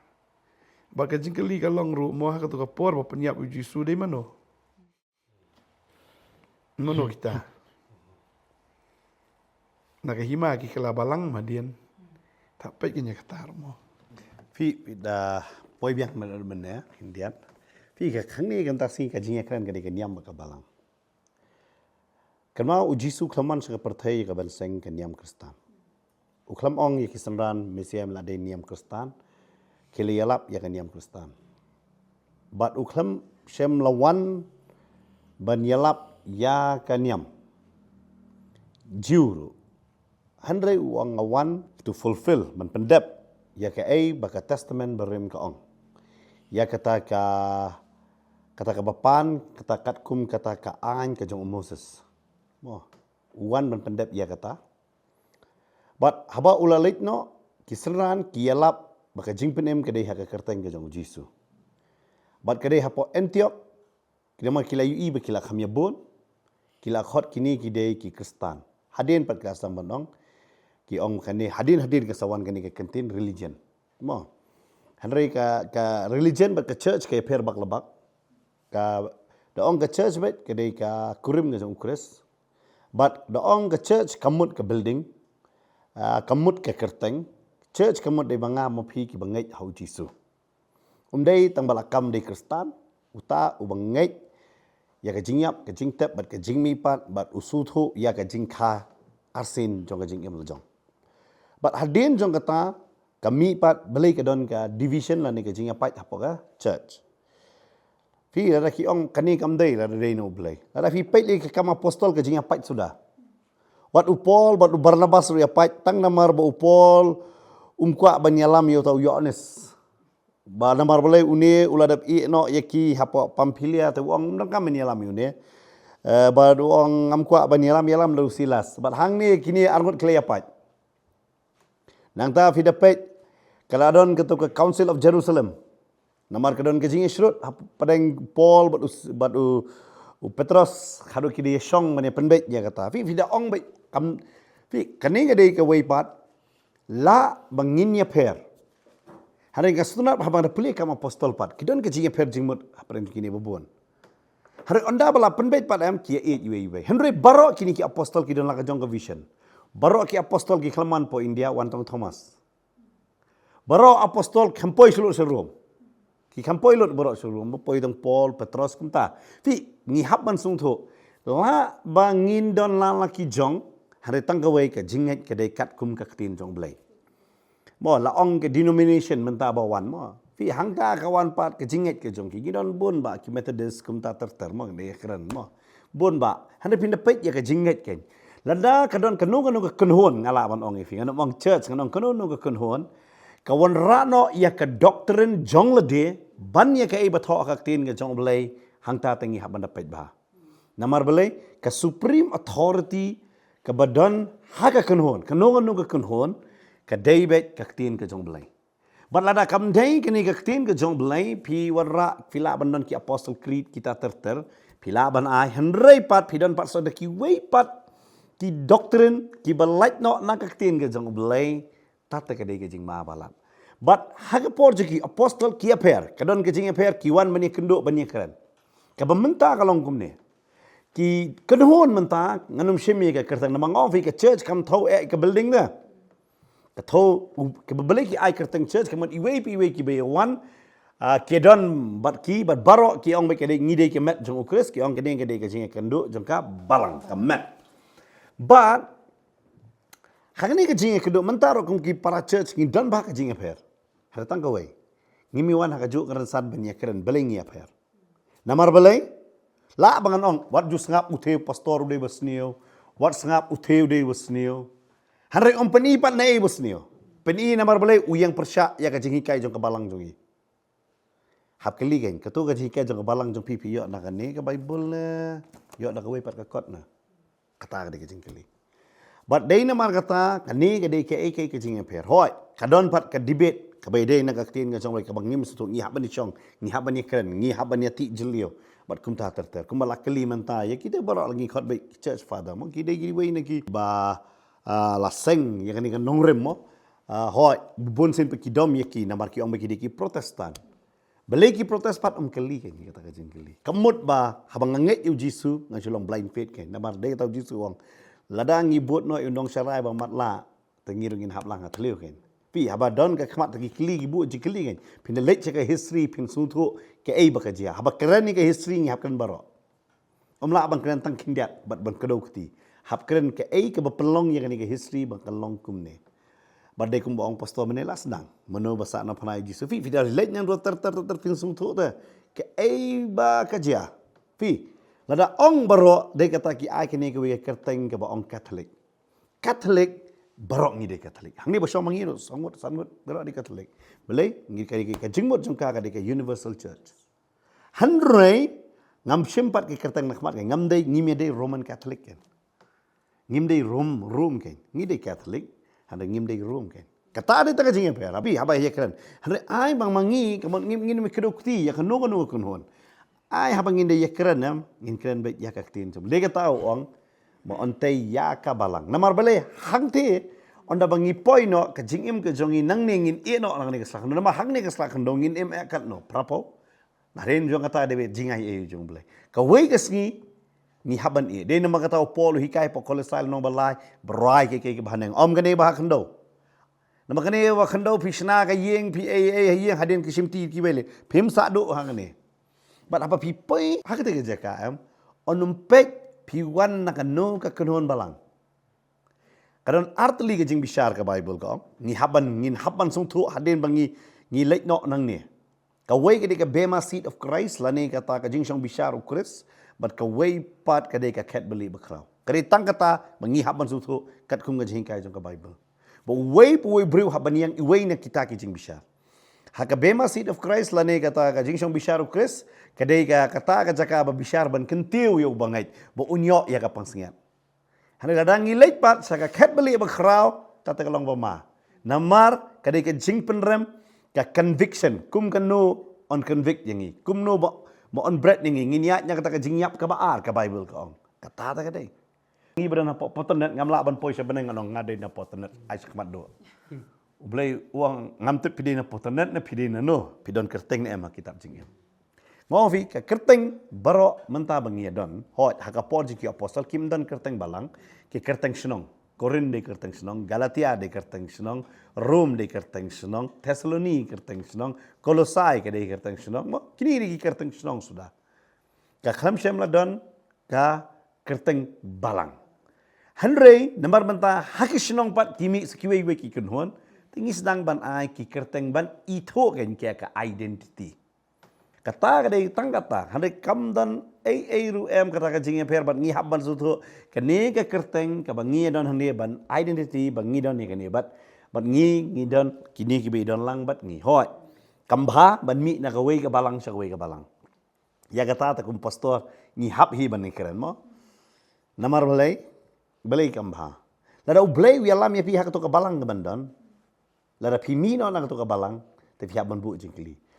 Bad ka jingkylli ka long ruh mo, ha kato ka por ba pynïap ïa u Jisu dei mano. Mano kita. Na ka hima ki kylla balang hadien. Te peit kane kata ruh mo. Phi, phi da poi biang mynne, mynne, khyndiat. Phi, ka kane kata shi ka jingïakren ka dei ka niam bad ka balang. Kynmaw u Jisu u khlem wan sha ka pyrthei ïa ka ban seng ka niam Khristan. U khlem ong ïa ki synran Mesia em la dei niam Khristan. Ki la ïalap ïa ka niam Khristan. Bad u khlem shym la wan ban ïalap ïa ka niam Jiw ruh. Hynrei u ong nga wan to fulfill, ban pyndep ïa kaei ba ka Testament Barim ka ong. Ïa kata ka, kata kaba pan, kata katkum kata ka aiñ ka jong u Moses. Mo, u wan ban pyndep ïa kata. Bad haba u la leit noh, ki synran ki ïalap ba ka jingpynim ka dei ha ka kyrteng ka jong u Jisu. Bad ka dei hapoh Antioch, ki dei ma ki la ïohi ba ki la kham ïa bun, ki la khot kine ki dei ki Khristan. Hadien pat ka sdang ban ong, ki ong kane, hadien, hadien ka sa wan kane ka kyntien religion. Mo. Hynrei ka, ka religion bad ka church ka ïapher bak la bak. Ka, da ong ka church bad ka dei ka kurim ka jong u Khrist. Bad da ong ka church ka mut ka building, ah, ka mut ka kyrteng. Church ka mut dei ba nga ma phi kiba ngeit ha u Jisu. Um dei tang ba la kam dei Khristan, uta uba ngeit ïa ka jingïap, ka jingtep, bad ka jingmihpat, bad u sngewthuh ïa ka jingkha arsien jong ka jingim la jong. Bad hadien jong kata, ka mihpat, balei ka don ka division lane ka jingïapait hapoh ka church. Phi, lada ki ong kane kam dei, lada dei na u Blei. Lada phi peit lei ka Kam Apostol ka jingïapait suda. Wat u Paul, bad u Barnabas ruh ïapait, tang namar ba u Paul um kwah ban ïalam ïa uta u Ïoannis. Ba namar balei une u la dep ïeh noh ïa ki hapoh Pamphylia, te u ong ym donkam ban ïalam ïa une. Eh, bad u ong ngam kwah ban ïalam, ïalam da u Silas. Bad hangne kine arngut ki la ïapait. Nangta phi da peit, ka la don kato ka Council of Jerusalem. Namar ka don ka jingïashrut hapdeng Paul bad u, bad u, U Petros haduh ki dei shong ban ïa pynbeit ïa kata. Phi, phi da ong beit kam, phi, kane ka dei kawei pat la ba ngin ïapher. Hynrei nga sngewtynnat haba nga da pule kam apostol pat, ki don ka jingïapher jingmut hapdeng kine babun. Hynrei ynda ba la pynbeit pat em, ki ïa ïeit iwei iwei. Hynrei baroh kine ki apostol ki don la ka jong ka vision. Baroh ki apostol ki khlem wan poi India, wan tang Thomas. Baroh apostol kham poi shuh lut sha Rom. Ki kham poi lut baroh sha Rom, ba poi tang Paul, Petros kumta. Phi, ngi hap ban sngewthuh, la ba ngin don la la ki jong, hynrei tang kawei ka jingngeit ka dei katkum ka ktien jong U Blei. Mo, la ong ka denomination mynta ba wan mo. Phi, hangta ka wan pat ka jingngeit ka jong ki, ngi don bun ba ki Methodist kumta ter ter mo, ngi ïakren mo. Bun ba, hynrei phin da peit ïa ka jingngeit keiñ. Lada ka don kano kano ka kynhun, nga lah ban ong ïa phi, ngan ym ong church, ngan ong kano kano ka kynhun, ka wanrah noh ïa ka doctrine jong lade ban ïa kaei ba thoh ha ka ktien ka jong U Blei, hangta te ngi hap ban da peit bha. Namar balei, ka supreme authority kaba don ha ka kynhun, kano kano ka kynhun, ka dei beit ka ktien ka jong U Blei. Bad lada kam dei kane ka ktien ka jong U Blei, phi wanrah, phi lah ban don ki Apostle Creed kita ter ter, phi lah ban ai, hynrei pat phi don pat sa da kiwei pat ki doctrine kiba lait noh na ka ktien ka jong U Blei, te ka dei ka jingma ba lat. Bad ha ka por jong ki apostol ki ïapher, ka don ka jingïapher, ki wan ban ïakynduh ban ïakren. Kaba mynta ka long kumne. Ki kynhun mynta, ngan ym shim ïa ka kyrteng, namar nga ong phi ka church kam thew eh ka building da. Ka thew, u, kaba balei ki ai kyrteng church, ka mut iwei pa iwei kiba ïa wan, ah, ki don bad ki, bad baroh ki ong ba ka dei, ngi dei ka met jong U Khrist, ki ong ka dei, ka dei ka jingïakynduh jong ka balang, ka met. Bad ha kane ka jingïakynduh mynta ruh kum ki para church ngi don bha ka jingïapher. Hynrei tang kawei, ngim ïa wan ha kajuh ka rynsan ban ïakren balei ngi ïapher. Namar balei, lah ba ngan ong, wat ju sngap u Thew pastor u dei ba sniew, wat sngap u Thew u dei ba sniew. Hynrei ym pyni pat naei ba sniew. Pyni namar balei, u ïeng pyrshah ïa ka jinghikai jong ka balang jong ngi. Hap kylli keiñ, kato ka jinghikai jong ka balang jong phi, phi ïoh na kane ka Bible ne, ïoh na kawei pat ka kot ne. Kata ka dei ka jingkylli. Bad dei namar kata, kane ka dei kaei kaei ka jingïapher. Hooid, ka don pat ka debate, kaba ïadei na ka ktien ka jong U Blei, kaba ngim sngewthuh, ngi hap ban ïashong, ngi hap ban ïakren, ngi hap ban ïatih jylliew. Bad kumta ter ter. Kumba la kylli mynta, ïa kita baroh la ngi khot beit church father mo, ki dei kiwei na kiba, ah, la seng ïa kane ka nongrim mo. Ah, hooid, bun sien pat ki dom ïa ki, namar ki ong ba ki dei ki Protestant. Balei ki protest pat, ym kylli keiñ, kata ka jingkylli. Ka mut ba, haba nga ngeit ïa u Jisu, nga shu long blind faith keiñ. Namar dei kata u Jisu u ong, lada ngi bud noh ïa u nongsharai ba matlah, te ngi ruh ngin hap lang ha thliew keiñ. Phi, haba don ka khmat te ki kylli, ki bud jingkylli keiñ. Phin da leit sha ka history, phin sngewthuh kaei ba ka jia. Haba kren ïa ka history ngi hap kren baroh. Ym lah ban kren tang khyndiat, bad ban kdew kti. Hap kren kaei kaba pynlong ïa kane ka history ba kan long kumne. Bad dei kumba ong pastor mynne la sdang. Mano ba sah na phna ïa u Jisu. Phi, phi da leit nang ruh ter ter ter ter phin sngewthuh te. Kaei ba ka jia. Phi, lada ong baroh dei kata ki ai kane kawei ka kyrteng kaba ong Catholic. Catholic, baroh ngi dei Catholic. Hangne ba shong ma ngi ruh, saw ngut, san ngut, baroh dei Catholic. Balei, ngi ka, ka, ka jingmut jong ka ka dei ka universal church. Hynrei, ngam shim pat ka kyrteng na khmat keiñ, ngam dei, ngim ïa dei Roman Catholic keiñ. Ngim dei Rom, Rom keiñ. Ngi dei Catholic, hynrei ngim dei Rom keiñ. Kata dei tang ka jingïapher, haba, haba ïakren. Hynrei ai bang ma ngi, ka mut ngim, ngim ïa kdew kti, ïa kano kano ka kynhun. Ai haba ngin dei ïakren em, ngin kren beit ïa ka ktien jong. Dei kata u ong, ba un tei ïa ka balang. Namar balei, hangtei, ynda ba ngi poi noh, ka jingim ka jong ngi nangne ngin ïeh noh nangne ka sla khyndew. Namar hangne ka sla khyndew ngin im eh katno, phra phew. Nadien jong kata dei beit jingai ei jong U Blei. Kawei ka sngi, ngi hap ban ïeh. Dei namar kata u Paul u hikai hapoh Kolossai lynnong ba lai, ba rwai kiei kiei kiba ha neng. Ym kane ba ha khyndew. Namar kane ba ha khyndew phi shna ka ïing, phi ei ei ha ïing hadien ki shimti kiwei lei. Phim sah duh hangne. Bad haba phi poi ha kata ka jaka em, un ym peit phi wan na kano ka kynhun balang. Ka don artylli ka jingbishar ka Bible ka ong. Ngi hap ban, ngin hap ban sngewthuh hadien ba ngi, ngi leit noh nangne. Kawei ka dei ka Bema Seat of Christ, lane kata ka jingshong bishar u Khrist, bad kawei pat ka dei ka khet balieh bakhraw. Ka dei tang kata ba ngi hap ban sngewthuh katkum ka jinghikai jong ka Bible. Ba uwei pa uwei u briew hap ban ïeng iwei na kita ki jingbishar. Ha ka Bema Seat of Christ, lane kata ka jingshong bishar u Khrist, ka dei ka, kata ka jaka ba bishar ban kyntiew ïa u bangeit, ba un ïoh ïa ka pansngiat. Hynrei lada ngi leit pat sha ka khet balieh bakhraw, kata ka long ba ma. Namar ka dei ka jingpynrem, ka conviction, kum kano un convict ïa ngi. Kumno ba, Mo on bret ni ngi ngin ïaid na kata ka jingïap kaba ar ka Bible ka ong. Kata ta ka dei. Ngi bret na po potonet ngam lah ban poi sha bneng ngan ong nga dei na potonet ai sha khmat do. U Blei u ong ngam tip phi dei na potonet na phi dei na no phi don kyrteng ne em ha kitab jingim. Nga ong phi ka kyrteng baroh mynta ba ngi don hoi ha ka por jong ki apostol kim don kyrteng balang ki kyrteng shnong. Korin dei kyrteng shnong, Galatia dei kyrteng shnong, Rom dei kyrteng shnong, Thessaloni kyrteng shnong, Kolosai ka dei kyrteng shnong, mo kini dei ki kyrteng shnong suda. Ka khlem shem la don ka kyrteng balang. Hynrei namar mynta ha ki shnong pat ki mih sa kiwei wei ki kynhun, te ngi sdang ban ai ki kyrteng ban ithuh kein ka identity. Kata ka dei tang kata, hynrei kam don ei ei ruh em kata ka jingïapher bad ngi hap ban sngewthuh kane ka kyrteng kaba ngi don hangne ban identity ba ngi don ïa kane bad bad ngi ngi don kine kiba i don lang bad ngi hoi. Kam bha ban mih na kawei ka balang sha kawei ka balang. Ïa kata ta kum pastor ngi hap hi ban ngi kren mo. Namar balei balei kam bha. Lada u Blei u ïalam ïa phi ha kato ka balang ka ban don. Lada phi mih noh na kato ka balang te phi hap ban buh jingkylli.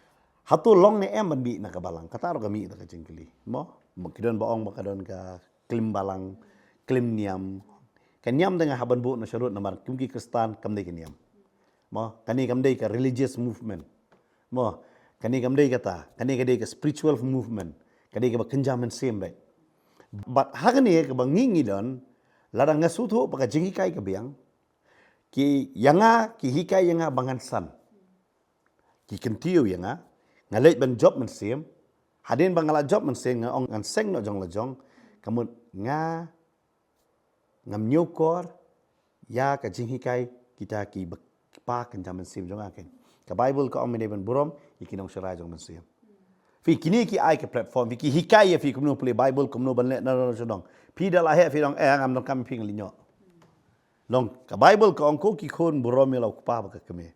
Hato long ne em ban mih na ka balang kata ruh ka mih da ka jingkylli. Mo mo ki don ba ong ba ka don ka klim balang klim niam. Ka niam te nga hap ban buh na sharud namar kum ki Kristan kam dei ka niam. Mo kane kam dei ka religious movement. Mo kane kam dei kata kane ka dei ka spiritual movement. Ka dei kaba kynja mynsiem bad bad ha kane kaba ngi ngi don lada nga sngewthuh ba ka jinghikai ka biang. Ki ïa nga ki hikai ïa nga ba ngan san. Ki kyntiew ïa nga nga leit ban jop mynsiem. Hadien ba nga la jop mynsiem nga ong ngan seng noh jong la jong. Ka mut nga ngam ñiewkor ïa ka jinghikai kita ki ba kpa kynja mynsiem jong nga kein. Ka Bible ka ong mynne ban burom ïa ki nongsharai jong mynsiem. Phi kine ki ai ka platform phi ki hikai ïa phi kumno pule Bible kumno ban leh na na shnong. Phi da la heh phi dong eh ngam dong kam phi ngi li ñiewkor. Long ka Bible ka ong ko ki khun burom ïa la u kpa bad ka kmie.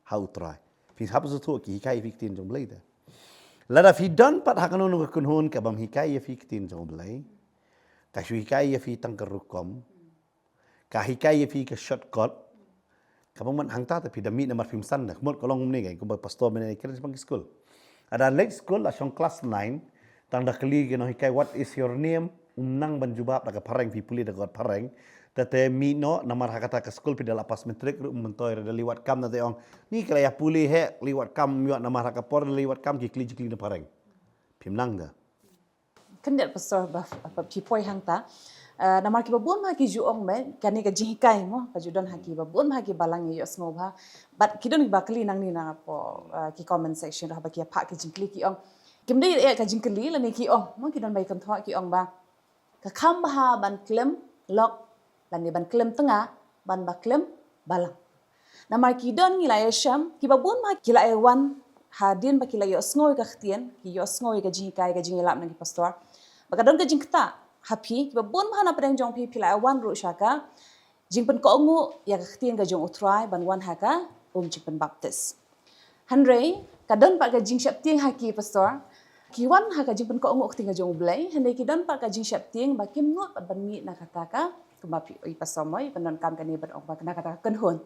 Ha u Trai. Phi hap sngewthuh ki hikai ïa phi ktien jong u Blei te. Lada phi don pat ha kano kano ka kynhun ka bym hikai ïa phi ktien jong u Blei. Ka shu hikai ïa phi tang ka rukom. Ka hikai ïa phi ka shortcut. Ka bym man hangta te phi da mih namar phim san da. Ka mut ka long mynne ka kumba pastor mynne kren shaphang ki skul. Lada leit skul la shong klas nine tang da kylli ki nonghikai what is your name. Um nang ban jubab da ka phareng phi pule da ka wad phareng. Te te mih noh namar ha kata ka skul phi da la pass matric ruh um myntoi ruh da liwat kam da te ong ni ka la ïa pule heh liwat kam ïoh namar ha ka por da liwat kam ki kylli jingkylli na phareng. Phim nang da. Khyndiat pastor ba ba phi poi hangta. Eh, namar kiba bun ma ki ju ong me kane ka jinghikai mo ka ju don ha kiba bun ma ki balang ïohsngew bha. Bad ki don kiba kylli nangne na po eh, ki comment section ruh ba ki ïa phah ki jingkylli ki ong. Kim dei eh ka jingkylli lane ki ong mo ki don ba ki kynthoh ki ong ba ka kham bha ban khlem lok lane ban khlem tnga ban ba khlem balang. Namar ki don ngi la ïa shem kiba bun ma ki la ïa wan hadien ba ki la ïohsngew ïa ka ktien ki ïohsngew ïa ka jinghikai ka jingïalap na ki pastor. Ba ka don ka jingktah ha phi kiba bun ma na pdeng jong phi phi la ïa wan ruh sha ka jingpynkohnguh ïa ka ktien ka jong U Trai ban wan ha ka um jingpynbaptis. Hynrei ka don pat ka jingsheptieng ha ki pastor. Ki wan ha ka jingpynkohnguh ktien ka jong U Blei hynrei ki don pat ka jingsheptieng ba kim nud pat ban mih na kata ka kumba phi oi pastor moi ban don kam kane ban ong ba na kata ka kynhun.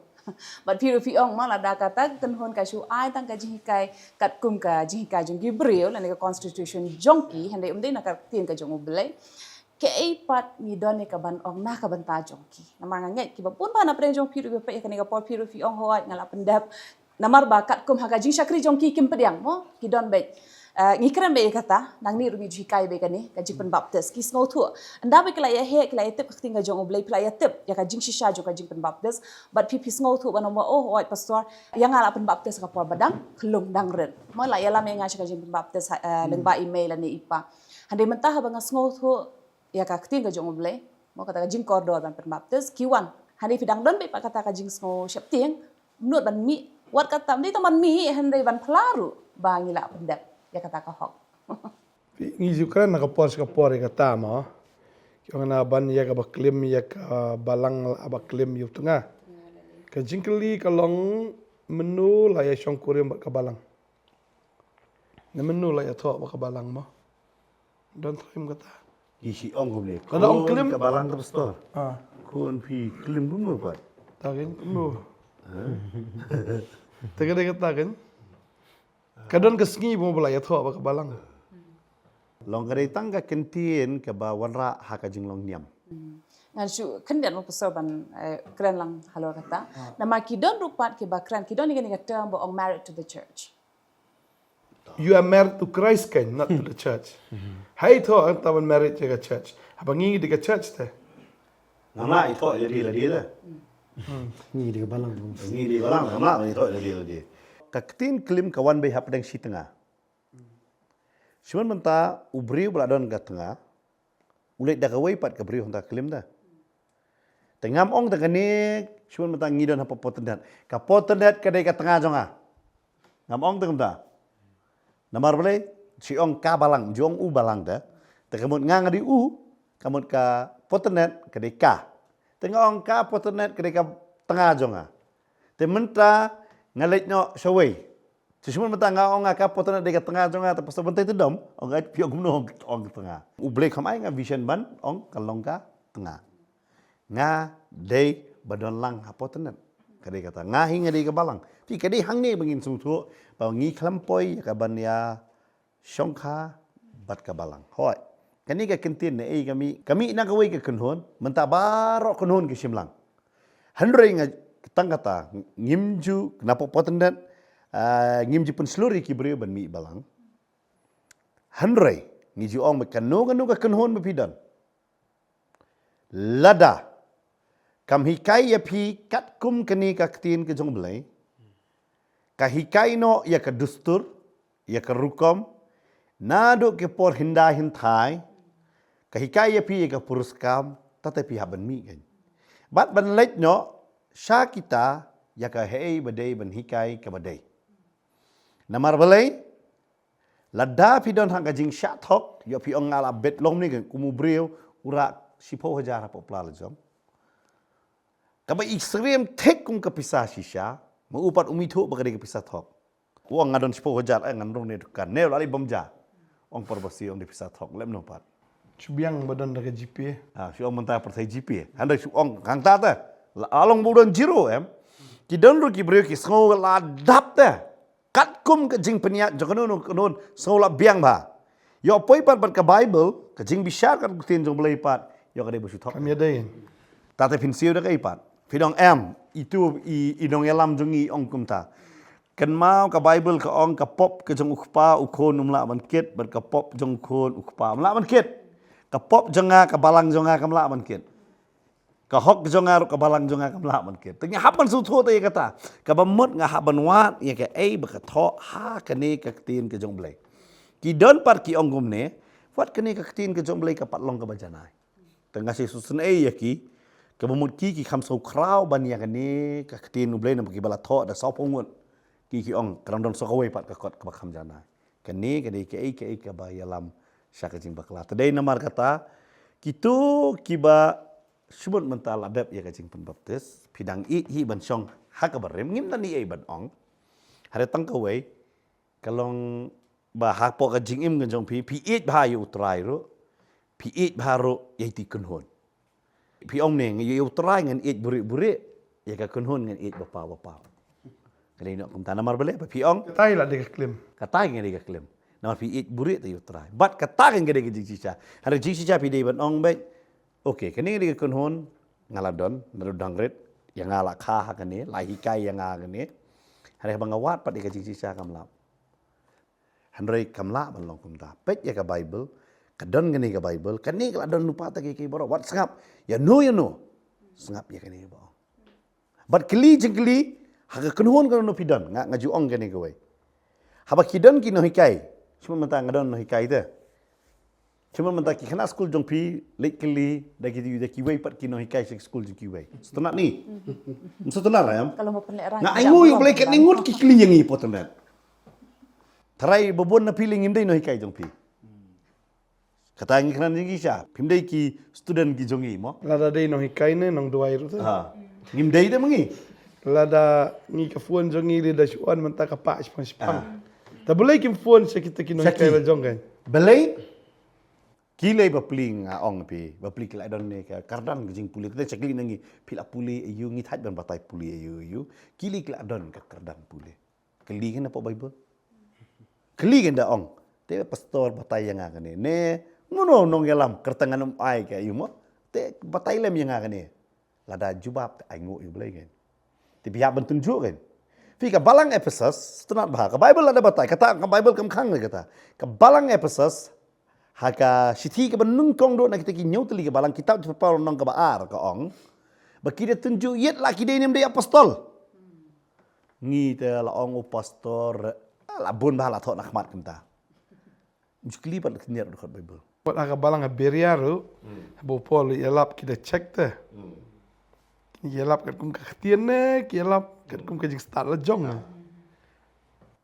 Bad phi ruh phi ong ma lada kata ka kynhun ka shu ai tang ka jinghikai katkum ka jinghikai jong ki briew lane ka constitution jong ki hynrei um dei na ka ktien ka jong U Blei. Kaei pat ngi don ïa ka ban ong na ka bynta jong ki. Namar nga ngeit kiba bun ba na pdeng jong phi ruh ba peit ïa kane ka por phi ruh phi ong hooid nga la pyndep. Namar ba katkum ha ka jingshakri jong ki kim pdiang mo ki don beit. Eh, ngi kren beit ïa kata nangne ruh ngi ju hikai beit kane ka jingpynbaptis ki sngewthuh. Ynda ba ki la ïa heh ki la ïa tip ka ktien ka jong U Blei phi la ïa tip ïa ka jingshisha jong ka jingpynbaptis. Bad phi phi sngewthuh ban ong ba oh hooid pastor ïa nga la pynbaptis ka por ba dang khlung dang rit. Mo la ïalam ïa nga sha ka jingpynbaptis eh, lyngba i mei lane i pa. Hynrei mynta haba nga sngewthuh ïa ka ktien ka jong U Blei mo kata ka jingkordor ban pynbaptis ki wan. Hynrei phi dang don beit pat kata ka jingsngew sheptieng mut ban mih wat kata mdei tang ban mih hynrei ban phla ruh ba ngi la pyndep ïa kata ka hok. Phi ngi ju kren na ka por sha ka por ïa kata mo. Ki ong na ban ïa ka ba klim ïa ka balang la ba klim ïa u tnga. Ka jingkylli ka long mynno la ïa shongkurim bad ka balang. Na mynno la ïa thoh bad ka balang mo. Don thaim kata. Ki shi ong kumne. Lada ong klim ka balang ka pastor. Ah. Khun phi klim kumno pat. Ta kin kumno. Ta ka dei kata kin. Ka don ka sngi mo ba la ïa thoh bad ka balang. Long ka dei tang ka kyntien kaba wanrah ha ka jinglong niam. Ngan shu khyndiat mo pasal ban, eh, kren lang halor kata. Namar ki don ruh pat kiba kren, ki don ïa kane ka term ba ong married to the church. You are married to Christ kan, not to the church. Hai tho ang taban married ïa ka church. Haba ngi dei ka church te. Ngam lah ithoh ïa lade lade. Ngi dei ka balang. Ngi dei balang, ngam lah ithoh ïa lade lade. Ka ktien klim ka wan beit hapdeng shi tnga. Shimon mynta u briew ba la don ka tnga. U leit da kawei pat ka briew hangta klim da. Te ngam ong te kane, shimon mynta ngi don ha ka potyndet. Ka potyndet ka dei ka tnga jong nga. Ngam ong te kumta. Namar balei, shi ong ka balang, ju ong u balang te. Te ka mut nga nga dei u, ka mut ka potyndet ka dei ka. Te nga ong ka potyndet ka dei ka tnga jong nga. Te mynta nga leit noh shawei. Te shimon mynta nga ong nga ka potyndet dei ka tnga jong nga, te pastor Bynta te dom, ong nga phi ong kumno ong ka tnga. U Blei kham ai nga vision ban ong ka long ka tnga. Nga dei ba don lang ha potyndet. Ka dei kata nga hi nga dei ka balang. Phi ka dei hangne ba ngin sngewthuh ba ngi khlem poi ïa ka ban ïa shongkha bad ka balang. Hooid. Kane ka kyntien ne ei ka mih, ka mih na kawei ka kynhun, mynta baroh kynhun ki shim lang. Hynrei nga tang kata ngim ju na potyndet, ah, ngim ju pynshlur ïa ki briew ban mih balang. Hynrei ngi ju ong ba kano kano ka kynhun ba phi don. Lada kam hikai ïa phi katkum kane ka ktien ka jong U Blei, ka hikai noh ïa ka dustur, ïa ka rukom, naduh ki por hyndai hynthai, ka hikai ïa phi ïa ka puriskam, te te phi hap ban mih kan. Bad ban leit noh sha kita ïa ka hei ba dei ban hikai kaba dei. Namar balei, lada phi don ha ka jingshah thok, ïoh phi ong nga la bet long ne kum u briew u rah shiphew hajar hapoh pla la jong. Kaba i syriem thik kum ka pisa shisha, ma u pat um ithuh ba ka dei ka pisa thok. U ong nga don shiphew hajar, eh, ngan rung ne dukan. Ne la lei bam ja. Ong por ba si ong dei pisa thok, lem no pat. Shu biang ba don da ka GPA. Ah, shu ong mynta pyrthei GPA. Hynda shu ong hangta te. La long ba u don zero em. Ki don ruh ki briew ki sngew la dap te. Katkum ka jingpynïaid jong kano kano, sngew la biang bha. Ïoh poi pat bad ka Bible, ka jingbishar ka ktien jong U Blei pat. Ïoh ka dei ba shu thok. Kam ïadei. Tate phin siew da kaei pat. Phin ong em, itu i, i nongïalam jong ngi ong kumta. Kynmaw ka Bible ka ong ka pop ka jong u kpa u khun um lah ban kit, bad ka pop jong u khun u kpa um lah ban kit. Ka pop jong nga ka balang jong nga kam lah ban kit. Ka hok jong nga ruh ka balang jong nga kam lah ban kit. Te nga hap ban sngewthuh te ïa kata. Kaba mut nga hap ban wad ïa kaei ba ka thoh ha kane ka ktien ka jong U Blei. Ki don pat ki ong kumne, wat kane ka ktien ka jong U Blei ka pat long kaba janai. Te nga shisha sngewsynei ïa ki, kaba mut ki ki kham sngewkhraw ban ïa kane ka ktien U Blei namar kiba la thoh da sawphew ngut. Ki ki ong ka dang don sa kawei pat ka kot kaba kham janai. Kane ka dei kaei kaei kaba ïalam sha ka jingbakla. Te dei namar kata, kito kiba shu mut mynta la dep ïa ka jingpynbaptis, phi dang ïeit hi ban shong ha kaba rim, ngim don ei ei ban ong. Hynrei tang kawei, ka long ba hapoh ka jingim ka jong phi, phi ïeit bha ïa U Trai ruh, phi ïeit bha ruh ïa iti kynhun. Phi ong ne, ïa U Trai ngan ïeit buhrieh buhrieh, ïa ka kynhun ngan ïeit ba paw ba paw. Ka dei noh kumta namar balei ba phi ong. Kata hi la dei ka klim. Kata hi nga dei ka klim. Namar phi ïeit buhrieh te ïa U Trai. Bad kata hi nga dei ka jingshisha. Hynrei jingshisha phi dei ban ong beit. Okay, kane nga dei ka kynhun nga la don, naduh dang rit, ïa nga la kha ha kane, la hikai ïa nga ha kane. Hynrei haba nga wad pat ïa ka jingshisha kam lah. Hynrei kam lah ban long kumta. Peit ïa ka Bible, ka don kane ka Bible, kane ka la don lypa ta kiei kiei baroh, wat sngap. Ïa no ïa no. Sngap ïa kane ba ong. Bad kylli jingkylli, ha ka kynhun kano phi don, nga nga ju ong kane kawei. Haba ki don ki nonghikai, shu mut mynta nga don nonghikai te. Shu mut mynta ki khynnah skul jong phi, leit kylli, da ki da kiwei pat ki nonghikai sha ki skul jong kiwei. Sngewtynnat ni. Sngewtynnat em. Nga ai nguh ïa U Blei katne ngut ki kylli ïa ngi hapoh internet. Tharai ba bun na phi lei ngim dei nonghikai jong phi. Kata ngi kren jong ngi sha. Phim dei ki student ki jong ngi mo. Lada dei nonghikai ne nongduwai ruh te. Ha. Ngim dei te ma ngi. Lada ngi ka phone jong ngi lei da shu on mynta ka pah shipang shipang. Te balei kim phone sha kita ki nonghikai la jong kan. Balei? Ki lei bapli nga ong phi, bapli ki la don ne ka kyrdan ka jingpule. Te sha kylli na ngi phi la pule aïu, ngi thait ban batai pule aïu aïu. Ki lei ki la don ka kyrdan pule. Kylli kan hapoh Bible. Kylli kan da ong. Te pastor batai ïa nga kane. Ne, mano nongïalam, kyrteng ngan ym ai ka ïa mo. Te batai lem ïa nga kane. Lada jubab te ai nguh ïa u Blei kan. Te phi hap ban tynjuh kan. Phi ka balang Ephesus, sngewtynnat bha. Ka Bible lada batai, kata ka Bible kam khang lei kata. Ka balang Ephesus, ha ka shithi kaba nyngkong duh na kita ki hynñiew tylli ka balang, kitab jong Paul lynnong kaba ar ka ong. Ba ki da tynjuh ïit la ki dei ne ym dei apostol. Ngi te la ong u pastor, la bun bha la thoh na khmat kumta. Ym ju kylli pat khyndiat u dkhot Bible. Pat ha ka balang ha Beria ruh, haba u Paul u ïalap ki da check te. Ki ïalap katkum ka ktien ne, ki ïalap katkum ka jingstad la jong ne.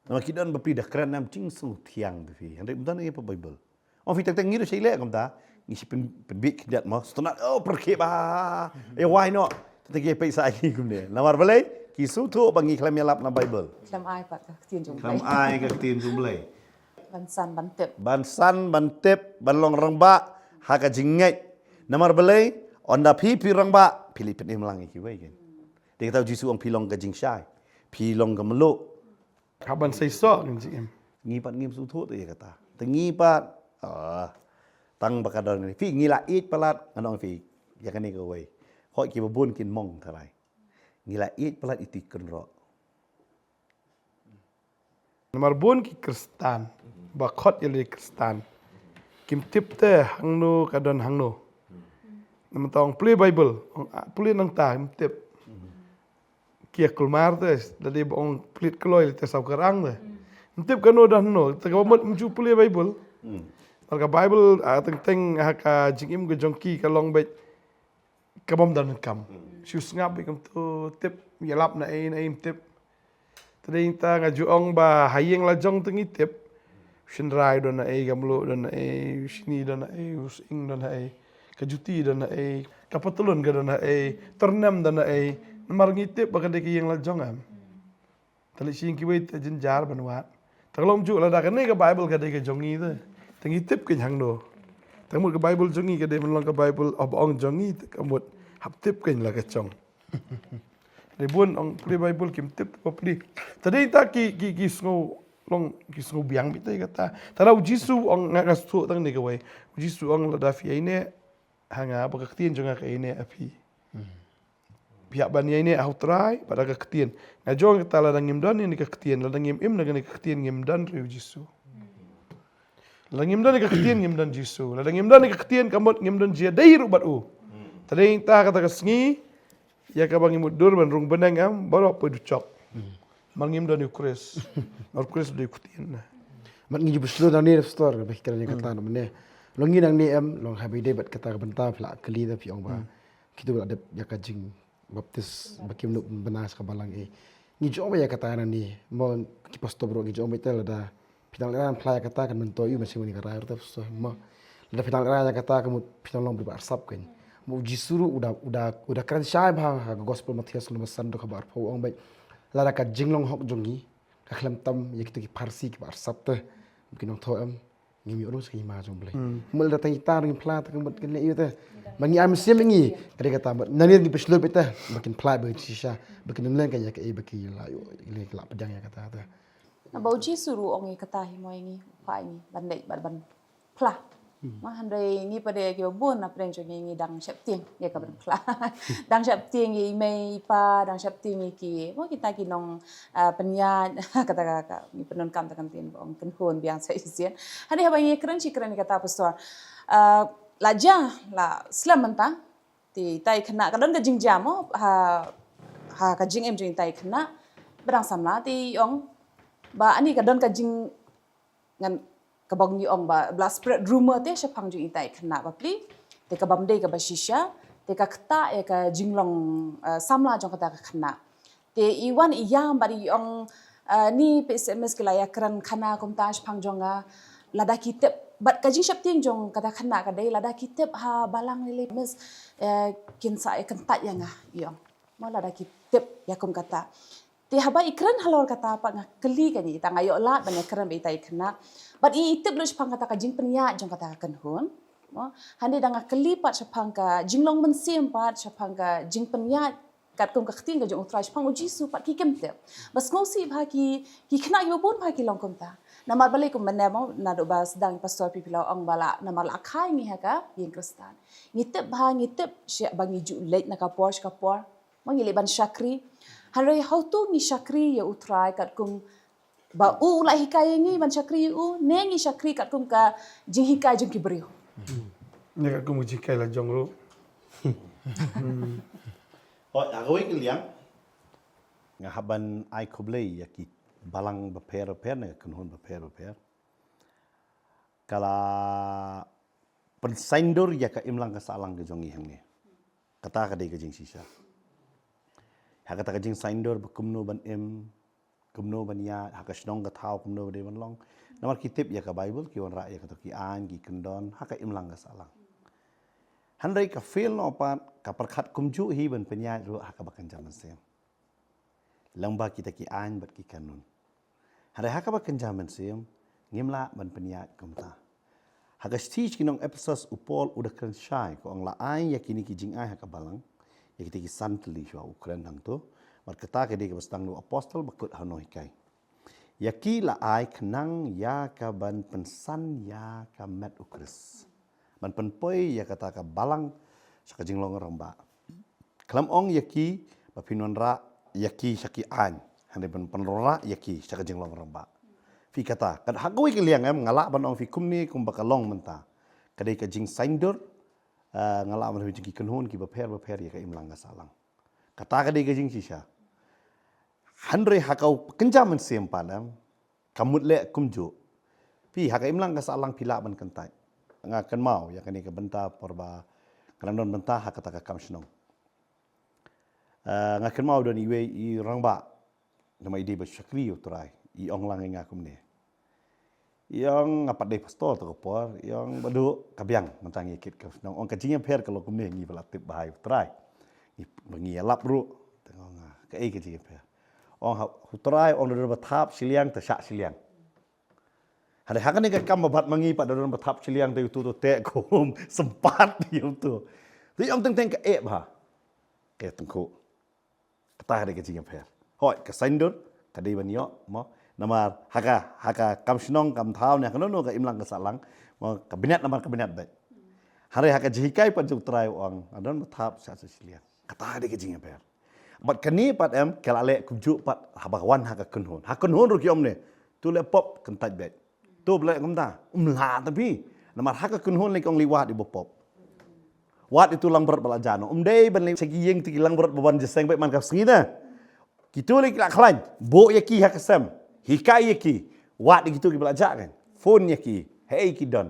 Namar ki don bapli da kren nam jingsngewthiang te phi. Hynrei ym don ïa pa Bible. Ong phi teng teng ngi ruh shai leh kumta. Ngi shi pyn, pynbieit khyndiat mo. Sngewtynnat, oh, pyrkhing bha. Eh, wai noh. Teng teng ki peit sa ïa ngi kumne. Namar balei, ki sngewthuh ba ngi khlem ïalap na Bible. Khlem ai pat ka ktien jong Khlem Blei. Ai ka ktien jong Blei. Ban san ban tip. Ban san ban tip, ban long rangbah ha ka jingngeit. Namar balei, ynda phi phi rangbah, phi leit pynim lang ïa kiwei kan. Te kata u Jisu ong phi long ka jingshai. Phi long ka mluh. Hap ban seisoh kan jingim. Ngi pat ngim sngewthuh te ïa kata. Te ngi pat, ah, tang ba ka don ngi. Phi ngi la ïeit palat, ngan ong phi ïa kane kawei. Hooid kiba bun kin mong tharai. Ngi la ïeit palat ïa ki kynroh. Namar bun ki Khristan, ba khot ïa lade Khristan. Kim tip te hangno ka don hangno. Namar tang pule Bible, ong, ah, pule nangta, kim tip. Ki ïa kulmar te, lada ba ong pule kloi te saw karang te. Kim tip kano don hangno, te kaba mut ym ju pule Bible. Namar ka Bible, ah, teng teng ha ka jingim ka jong ki ka long beit. Ka bym don kam. Shu sngap beit kam tu tip, ïalap na ei na ei ym tip. Te dei ta nga ju ong ba ha ïing la jong te ngi tip. U shynrai don ha ei, ka mluh don ha ei, u shini don ha ei, u sying don ha ei, ka juti don ha ei, ka patlun ka don ha ei, tyrnem don ha ei. Namar ngi tip ba ka dei ka ïing la jong em. Te leit sha ïing kiwei te jynjar ban wad. Te ka long juh lada kane ka Bible ka dei ka jong ngi te. Te ngi tip kein hangno. Te mut ka Bible jong ngi ka dei ban long ka Bible, oh, ba ong jong ngi te ka mut hap tip kein la ka jong. Dei bun ong pule Bible kim tip ba pule. Te dei ta ki, ki, ki sngew long, ki sngew biang beit te kata. Te la u Jisu ong nga, nga sngewthuh tang ne kawei. U Jisu ong lada phi ïaineh ha nga, ba ka ktien jong nga ka ïaineh ha phi. Phi hap ban ïaineh ha u Trai bad ha ka ktien. Nga ju ong kata lada ngim don ïa kane ka ktien, lada ngim im na kane ka ktien ngim don ruh ïa u Jisu. Lada ngim don ïa ka ktien ngim don Jisu. Lada ngim don ïa ka ktien ka mut ngim don jia dei ruh bad u. Te dei ta kata ka sngi ïa kaba ngi mutdur ban rung bneng em, baroh poi dujok. Namar ngim don ïa u Khrist. Namar u Khrist u dei u ktien. Namar ngi ju pynslur nangne pastor, ba ki kren ïa kata namar ne. Long ngi nangne em, long ha ba ïadei bad kata ka bynta phi la kylli da phi ong ba. Kitu ba la dep ïa ka jingbaptis ba kim nud bna sha ka balang eh. Ngi ju ong ba ïa kata nangne, mo ki pastor baroh ngi ju ong ba ïa lada phi dang lehrain phla ïa kata kan myntoi u mynsiem ngi ka rai ruh te pastor mo. Lada phi dang lehrain ïa kata ka mut phi dang long bri ba arsap kein. Mo u Jisu ruh u da, u da, u da kren shai bha ha ka gospel Mathaios lynnong ba san dkhot ba arphew u ong ba lada ka jinglong hok jong ngi ka khlem tam ïa kito ki Pharisi kiba arsap te. Ki nongthoh em. Ngim ïoh rung sha ka hima jong U Blei. Mut lada tang ita ruh ngim phla te ka mut kin leh ïa te. Ba ngi ai mynsiem ïa ngi ka dei kata mut. Nangne ngi pynslur beit te ba kin phla ba kin shisha ba kin ym leh ka ïa kaei ba ki la ïoh, ki la pdiang ïa kata te. Naba u Jisu ruh u ong ïa kata hi mo ïa ngi, u phah ïa ngi ban leit bad ban phla. Ma hynrei ngi pat de kiba bun na pdeng jong ngi ngi dang sheptieng ïa ka ban phla. Dang sheptieng ïa i mei i pa, dang sheptieng ïa ki, mo kita ki nong, ah, pynïaid, kata ka, ka, ngi pyndonkam ta ka ktien ba ong kynhun biang sa shisien. Hynrei haba ngi kren shi kren ïa kata pastor. Ah, la jia, la slem mynta. Te ita i khynnah ka don ka jingjia mo, ha, ha ka jingim jong ita i khynnah. Ba dang samla te i ong ba ani ka don ka jing ngan kaba ngi ong ba la spread rumor te shaphang jong ita i khynnah bapli. Te kaba ym dei kaba shisha, te ka ktah ïa ka jinglong, eh, samla jong kata ka khynnah. Te i wan i ïam bad i ong, eh, ni phi seh miss ki la ïakren khana kumta shaphang jong nga. Lada ki tip bad ka jingsheptieng jong kata khynnah ka dei lada ki tip ha balang lei lei miss, eh, kin sa ïakyntait ïa nga i ong. Mo lada ki tip ïa kum kata. Te haba i kren halor kata pat nga kylli kane ita nga ïoh lad ban ïakren bad ita i khynnah. Bad i tip lut shaphang kata ka jingpynïaid jong kata ka kynhun. Mo, hynrei da nga kylli pat shaphang ka jinglong mynsiem pat shaphang ka jingpynïaid katkum ka ktien ka jong U Trai shaphang U Jisu pat ki kim tip. Ba sngewsih bha ki, ki khynnah kiba bun bha ki long kumta. Namar balei kum mynne mo, naduh ba sdang pastor phi phi la ong ba la, namar la kha ïa ngi ha ka ïing Khristan. Ngi tip bha, ngi tip sha ba ngi ju leit na ka por sha ka por. Mo ngi leit ban shakri. Hynrei hato ngi shakri ïa U Trai katkum ba u la hikai ïa ngi ban shakri ïa u, ne ngi shakri katkum ka jinghikai jong ki briew. Ne katkum ka jinghikai la jong ruh. Hooid, ha kawei ka liang nga hap ban ai khublei ïa ki balang bapher bapher ne ka kynhun bapher bapher. Ka la pynsaindur ïa ka imlang ka sahlang ka jong ngi hangne. Kata ka dei ka jingshisha. Ha kata ka jingsaindur ba kumno ban im, kumno ban ïaid, ha ka shnong ka thaw kumno ba dei ban long. Namar ki tip ïa ka Baibl, ki wanrah ïa kato ki aiñ, ki kyndon ha ka imlang ka sahlang. Hynrei ka fail noh pat, ka pyrkhat kumjuh hi ban pynïaid ruh ha kaba kynja mynsiem. Lyngba kita ki aiñ bad ki kanun. Hynrei ha kaba kynja mynsiem, ngim lah ban pynïaid kumta. Ha ka shithi sha ki nong Ephesos u Paul u da kren shai, ka ong la ai ïa kine ki jingai ha ka balang, ïa kita ki san tylli shuwa u kren hangto, bad kata ka dei kaba sdang na u apostol ba kut hano hikai. Ïa ki la ai khnang ïa ka ban pynsan ïa ka met u Khrist. Ban pynpoi ïa kata ka balang sha ka jinglong rangbah. Khlem ong ïa ki ba phin wanrah ïa ki sha ki aiñ, hynrei ban pynwanrah ïa ki sha ka jinglong rangbah. Phi kata, kat ha kawei ka liang em, nga lah ban ong phi kumne kumba ka long mynta. Ka dei ka jingsaindur, eh, nga lah ban ong phi ki kynhun ki bapher bapher ïa ka imlang ka sahlang. Kata ka dei ka jingshisha. Hynrei ha ka kynja mynsiem pat em, ka mut leh kumjuh. Phi ha ka imlang ka sahlang phi lah ban kyntait. Nga kynmaw ïa kane ka bynta por ba ka dang don bynta ha kata ka kam shnong. Eh, nga kynmaw don iwei i rangbah, namar i dei ba shakri ïa U Trai, i ong lang ïa nga kumne. I ong nga pat dei pastor to ka por, i ong ba dei ka biang mynta ngi kit ka shnong, ong ka jingïapher ka long kumne, ngi ba la tip bha ïa U Trai. Ngi ba ngi ïalap ruh, te nga ong nga, kaei ka jingïapher. Ong ha U Trai ong da don ba thap shiliang te shah shiliang. Hynrei ha kane ka kam ba bad ma ngi pat da don ba thap shiliang te uto to te kum sympat ïa uto. Te ong teng teng kaei bha. Ka tyngkhuh. Kata ka dei ka jingïapher. Hooid, ka saindur ka dei ban ïoh mo. Namar ha ka, ha ka kam shnong kam thaw ne ha kano kano ka imlang ka sahlang mo, ka bniat namar ka bniat beit. Hynrei ha ka jinghikai pat jong U Trai u ong, adon ba thap shah shah shiliang. Kata ka dei ka jingïapher. Bad kane pat em ka la leh kumjuh pat haba wan ha ka kynhun. Ha kynhun ruh ki ong ne, to leh pop kyntait beit. To ba leh kumta, um lah te phi. Namar ha ka kynhun lei ka ong lei wad i ba pop. Wad itu langbrot ba la jah noh. Um dei ban lei sha ki ïing te ki langbrot ba wan jingïaseng beit man ka sngi na. Kito lei ki la khlaiñ, buh ïa ki ha ka sem. Hikai ïa ki. Wad ïa kito kiba la jah kan. Phone ïa ki. Hei ki don.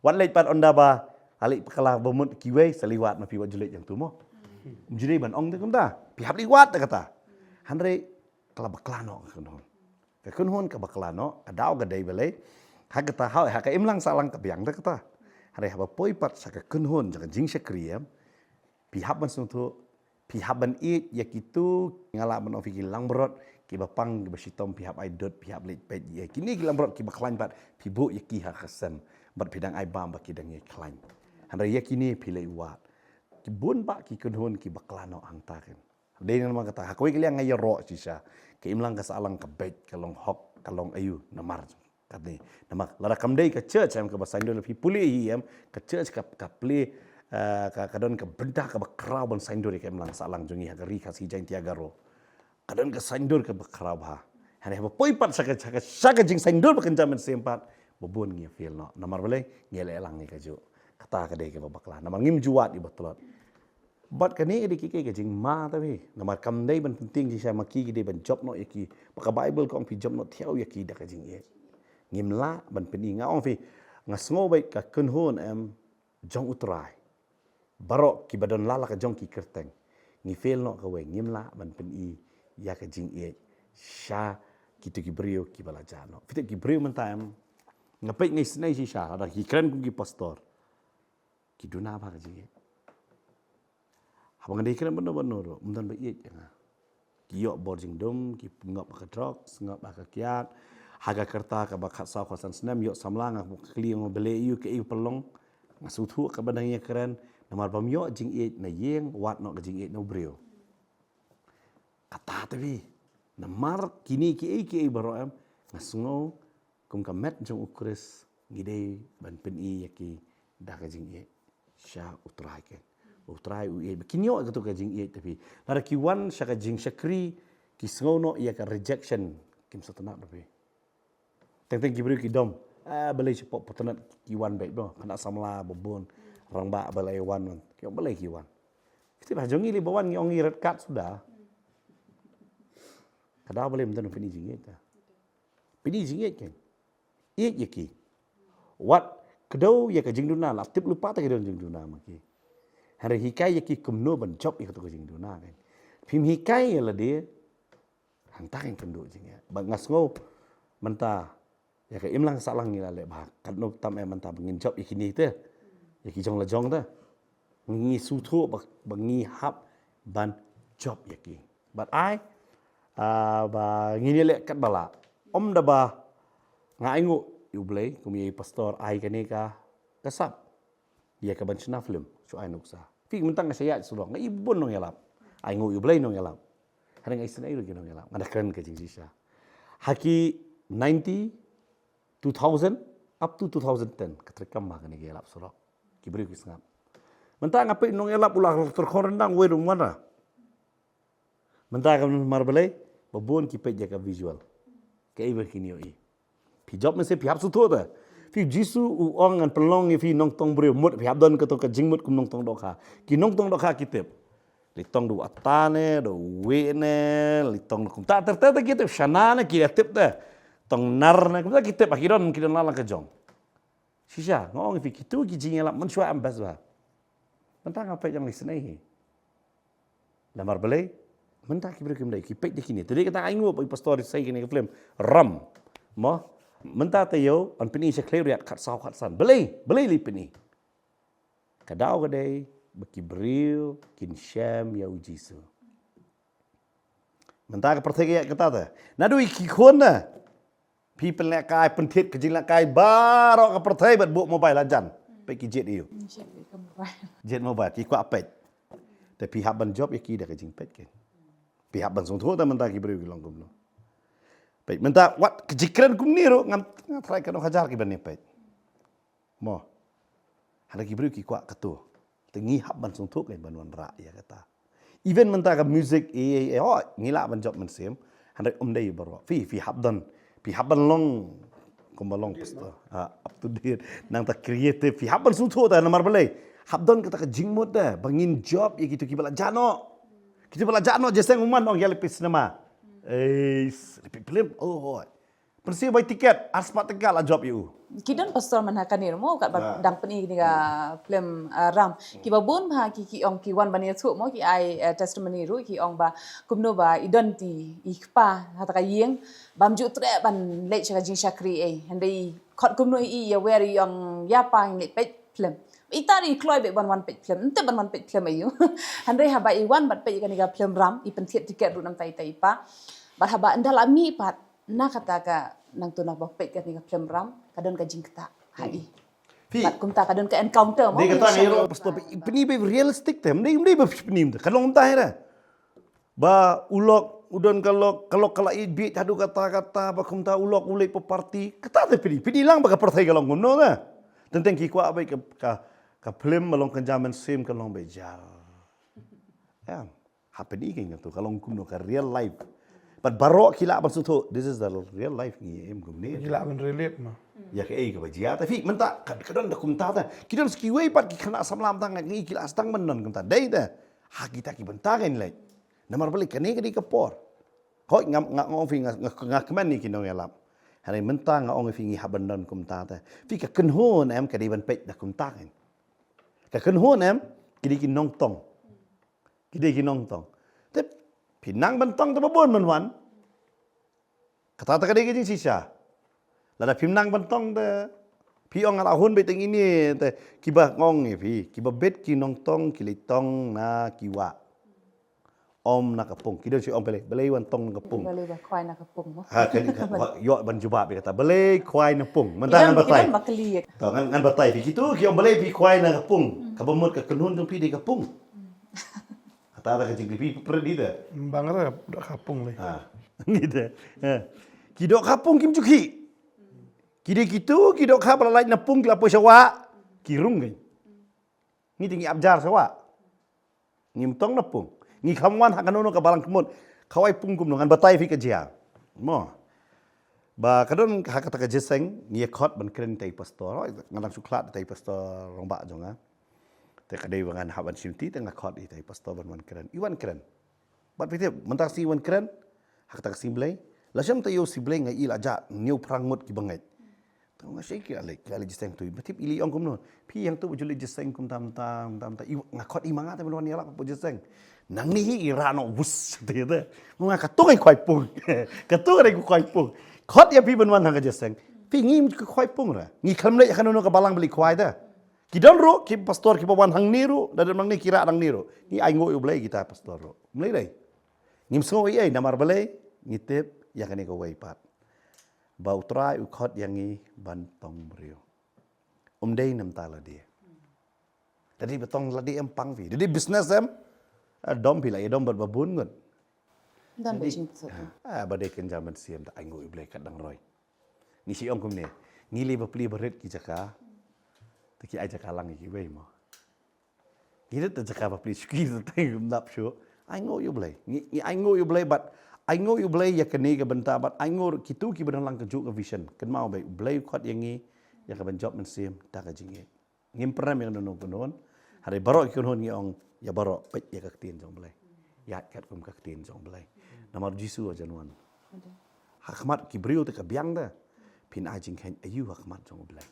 Wat leit pat ynda ba la leit bakla ba mut kiwei, sa leit wad ma phi, wat ju leit hangto mo. Um ju dei ban ong te kumta. Phi hap leit wad te kata. Hynrei ka la bakla noh ka kynhun. Ka kynhun ka bakla noh, ka daw ka dei balei. Ha kata, ha, ha ka imlang sahlang ka biang te kata. Hynrei haba poi pat sha ka kynhun jong ka jingshakri em, phi hap ban sngewthuh, phi hap ban ïeit ïa kito, nga lah ban ong phi, ki langbrot kiba pang kiba shitom, phi hap ai dud, phi hap leit peit ïa kine ki langbrot kiba khlaiñ pat, phi buh ïa ki ha ka sem, bad phi dang ai bam ba ki dang ïai khlaiñ. Hynrei ïa kine phi leit wad. Ki bun bah ki kynhun ki bakla noh hangta kan. Dei namar kata, ha kawei ka liang nga ïaroh shisha, ka imlang ka sahlang ka beit, ka long hok, ka long aïu, namar kane. Namar lada kam dei ka church em kaba saindur, phi pule hi em, ka church ka, ka plie, eh, ka, ka don ka bynta kaba khraw ban saindur ïa ka imlang sahlang jong ngi ha ka Ri Khasi Jaiñtia Garo. Ka don ka saindur kaba khraw bha. Hynrei haba poi pat sha ka, sha ka, sha ka jingsaindur ba kynja mynsiem pat, ba bun ngi fail noh. Namar balei, ngi leh lang ïa kajuh. Kata ka dei kaba bakla. Namar ngim ju wad ïa ba tlot. Bad kane ka dei kiei kiei ka jingma te phi. Namar kam dei ban pyntieng shisha ma ki, ki dei ban jop noh ïa ki. Ba ka Baibl ka ong phi jop noh thiaw ïa ki da ka jingïeit. Ngim lah ban pyni, nga ong phi, nga sngew beit ka kynhun em jong U Trai. Baroh kiba don la la ka jong ki kyrteng. Ngi fail noh kawei, ngim lah ban pyni ïa ka jingïeit sha kito ki briew kiba la jah noh. Phi tip ki briew mynta em, nga peit nga isynei shisha, lada ki kren kum ki pastor. Ki duna bha ka jingïeit. Haba nga dei kren bano bano ruh, ym don ba ïeit ïa nga. Ki ïoh bor jingdum, ki ngop ha ka drugs, ngop ha ka kiad. Ha ka rta kaba khatsaw khatsan snem, ïoh samla, nga kylli, nga balei, ïoh kaei ba pynlong. Nga sngewthuh kaba dang ïakren, namar bym ïoh jingïeit na ïing, wad noh ka jingïeit na u briew. Kata te phi, namar kine kiei kiei baroh em, nga sngew kum ka met jong u Khrist, ngi dei ban pyni ïa ki da ka jingïeit sha u Trai, kan. U Trai u ïeit, ba kin ïoh ïa kato ka jingïeit, te phi, lada ki wan sha ka jingshakri, ki sngew noh ïa ka rejection, kim sngewtynnat, te phi. Teng teng ki briew ki dom, ah, balei shu pop pop tynat, ki wan beit, bro, khynnah samla ba bun, rangbah balei wan, ki ong balei ki wan. Ki tip ha jong ngi lei ba wan ngi ong ngi red card suda. Ka daw balei mynta ngi pyni jingïeit, te pyni jingïeit, kan. Ïeit ïa ki. Wat kdew ïa ka jingduna, la tip lypa te ka don jingduna ma ki. Hynrei hikai ïa ki kumno ban jop ïa kato ka jingduna, kan. Phim hikai ïa lade, hangta kan kynduh jingïeit. Bad nga sngew mynta ïa ka imlang sahlang ngi la leh bha. Katno tam eh mynta ba ngin jop ïa kine te, ïa ki jong la jong te. Ngi sngewthuh ba, ba ngi hap ban jop ïa ki. Bad ai, ah, ba ngin ïaleh katba lah. Ym da ba nga ainguh ïa U Blei, kum ïa i pastor, ai kane ka, ka sap ïa ka ban shna film, shu ai nuksa. Phi, mynta nga shu ïaid surok, nga i bun nongïalap. Ainguh ïa U Blei nongïalap. Hynrei nga isynei ruh ki nongïalap, nga da kren ka jingshisha. Ha ki ninety, two thousand, up to two thousand ten, ka treikam ba kane ka ïalap surok. Ki briew ki sngap. Mynta nga peit nongïalap u la tyrkhong ryndang, wei ruh wan ra. Mynta ka namar balei, ba bun ki peit ïa ka visual. Kaei ba kin ïohi. Phi jop mynsiem, phi hap sngewthuh te. Phi, Jisu u ong ngan pynlong ïa phi nongtong briew, mut phi hap don kato ka jingmut kum nongtong dohkha. Ki nongtong dohkha ki tip. Lei tong da u ata ne, da u wei ne, lei tong da kumta ter ter te ki tip, shana ne ki da tip te. Tong nar ne, kumta ki tip, ha ki don, ki don la la ka jong. Shisha, nga ong ïa phi, kito ki jingïalap mynshuwa em best bha. Mynta nga peit jong lei isynei hi. Namar balei, mynta ki briew kim dei, ki peit da kine. Te dei kata ainguh ba i pastor i sei kine ka film Ram. Mo, mynta te ïoh, yn pyni sha khlei riat khatsaw khatsan. Balei, balei lei pyni. Ka daw ka dei ba ki briew kin shem ïa u Jisu. Mynta ka pyrthei ka ïaid kata te. Naduh ïa ki khun te. Phi pynlehkai, pynthied ka jinglehkai baroh ka pyrthei bad buh mobile hajan. Peit ki jied ïa u. Jied mobile, ki kwah peit. Te phi hap ban jop ïa ki da ka jingpeit, kan. Phi hap ban sngewthuh te mynta ki briew ki long kumno. Peit mynta wat ka jingkren kumne ruh, ngam, nga tharai katno hajar ki ban ïa peit. Mo. Hynrei ki briew ki kwah kato. Te ngi hap ban sngewthuh, kan, ban wanrah ïa kata. Even mynta ka music, eh, eh, eh, oh, ngi lah ban jop mynsiem. Hynrei ym dei baroh. Phi, phi hap don, phi hap ban long, kumba long pastor. Ah, up to date. Nangta creative, phi hap ban sngewthuh te namar balei. Hap don kata ka jingmut te ba ngin jop ïa kito kiba la jah noh. Kito ba la jah noh, jingïaseng umman ong ïa leit peit cinema. Eh, leit peit film. Oh, hoi. Pynshai bai tiket, arspah tyngka la jop ïa u. Ki don pastor man ha kane ruh mo, katba dang pyni kane ka film, ah, Ram. Kiba bun bha ki, ki ong ki wan ban ïathuh mo, ki ai, eh, testimony ruh, ki ong ba kumno ba i don ti i kpa ha kata ka ïing, bym ju treh ban leit sha ka jingshakri ei. Hynrei khot kumno i ïa wer i ong ïa pa ngin leit peit film. Ita ruh i kloi beit ban wan peit film, ym tip ban wan peit film aïu. Hynrei haba i wan bad peit ïa kane ka film Ram, i pynthied tiket ruh namar ita i pa. Bad haba ynda la mih pat, na kata ka nangto naba peit kane ka film Ram, ka don ka jingktah ha i. Phi. Bad kumta ka don ka encounter mo. Dei kata ngi ïoh, pastor, phi pyni ba realistic te, ym dei, ym dei ba phi pyni te. Ka long kumta hi re. Ba u lok, u don ka lok, ka lok ka la ïeit bieit haduh katta katta, ba kumta u lok u leit pa party. Kata te phi, phi dei lang ba ka pyrthei ka long kumno te. Teng teng ki kwah beit ka, ka, ka film ba long kynja mynsiem ka long beit jar. Em. Hapdeng kane ka tu ka long kumno ka real life. Bad baroh ki lah ban sngewthuh, this is the real life, ngi im kumne. Ki lah ban relate ma. Ïa kaei kaba jia te phi mynta ka, ka don da kumta te. Ki don sa kiwei pat ki khynnah samla mynta nga ngi ki lah sdang ban don kumta. Dei te. Ha kita ki bynta kan leh. Namar balei kane ka dei ka por. Hooid nga, nga, nga ong phi nga, nga, nga kmen ïa ki nongïalap. Hynrei mynta nga ong ïa phi ngi hap ban don kumta te. Phi ka kynhun em ka dei ban peit da kumta kan. Ka kynhun em ki dei ki nongtong. Ki dei ki nongtong. Te phi nang ban tong te ba bun ban wan. Kata te ka dei ka jingshisha. Lada phim nang ban tong te phi ong nga la hun beit teng ine te kiba ong ïa phi, kiba bit ki nongtong ki leit tong na ki wah. Ym na ka pung. Ki don shu ong balei, balei wan tong na ka pung. Balei ba khwai na ka pung mo. Ha, ka, ka, wa, ïoh ban jubab ïa kata. Balei khwai na pung. Mynta ngan batai. To, ngan, ngan batai phi kito ki ong balei phi khwai na ka pung. Kaba mut ka kynhun jong phi dei ka pung. Kata da ka jingkylli phi pyrdi da. Bang ra doh ka pung lei. Ha. Ni da. Ha. Ki doh ka pung kim ju khih. Ki dei kitu ki dohkha ba la lait na pung ki la poi sha wah, ki rung kein. Ngi te ngi ap jar sha wah. Ngim tong na pung. Ngi kham wan ha kano kano ka balang ka mut. Khawai pung kumno, ngan batai phi ka jia. Mo. Ba ka don ha kata ka jingïaseng, ngi ïa khot ban kren ïa i pastor. Hooid, nga dang shu khlad ïa i pastor Rangbah jong nga. Te ka dei ba ngan hap ban shim ti te nga khot ïa i pastor ban wan kren. I wan kren. Bad phi tip, mynta ka sngi wan kren ha kata ka sngi Blei. La shem ta ïa u sngi Blei nga i la jah hynñiew phra ngut ki bangeit. Te nga shai ki la leit, ki la leit jingïaseng tu. Ba tip i la ong kumno. Phi hangtu ba ju leit jingïaseng kumta kumta kumta kumta. I, nga khot i ma nga te ban wan ïalap hapoh jingïaseng. Nangne hi i rah noh bus te te. Nga katu ngan khwai pung. Katu ngan khwai pung. Khot ïa phi ban wan ha ka jingïaseng. Phi ngim khwai pung ra. Ngi khlem leit ha kano kano ka balang ba leit khwai te. Ki don ruh ki pastor kiba wan hangne ruh, da don nangne ki rah nangne ruh. Ngi ainguh ïa u Blei kita pastor ruh. Ym lei lei. Ngim sngew ei ei namar balei, ngi tip ïa kane kawei pat. Ba u Trai u khot ïa ngi ban tong briew. Um dei namar lade. Da dei ba tong lade em pang phi. Da dei business em. Ah, dom phi la ïa dom bad ba bun ngut. Don ba jing tu. Ah, ba dei kynja mynsiem da ainguh ïa u Blei kat dang roi. Ngi shu ong kumne. Ngi lei bapli barit ki jaka. Te ki ai jaka lang ïa kiwei mo. Ngi rit te jaka bapli shuki te teng ym dap shuh. Ainguh ïa u Blei. Ngi, ngi ainguh ïa u Blei bad ainguh ïa u Blei ïa kane ka bynta bad ainguh kitu kiba dang lang kajuh ka vision. Kynmaw ba u Blei u khot ïa ngi ïa ka ban jop mynsiem da ka jingngeit. Ngim pyrem ïa kano kano. Hynrei baroh ki kynhun ngi ong ïa baroh peit ïa ka ktien jong u Blei. Ïaid katkum ka ktien jong u Blei. Namar u Jisu u ong jan wan. Ha khmat ki briew te ka biang te. Phin ai jingkheiñ aïu ha khmat jong u Blei.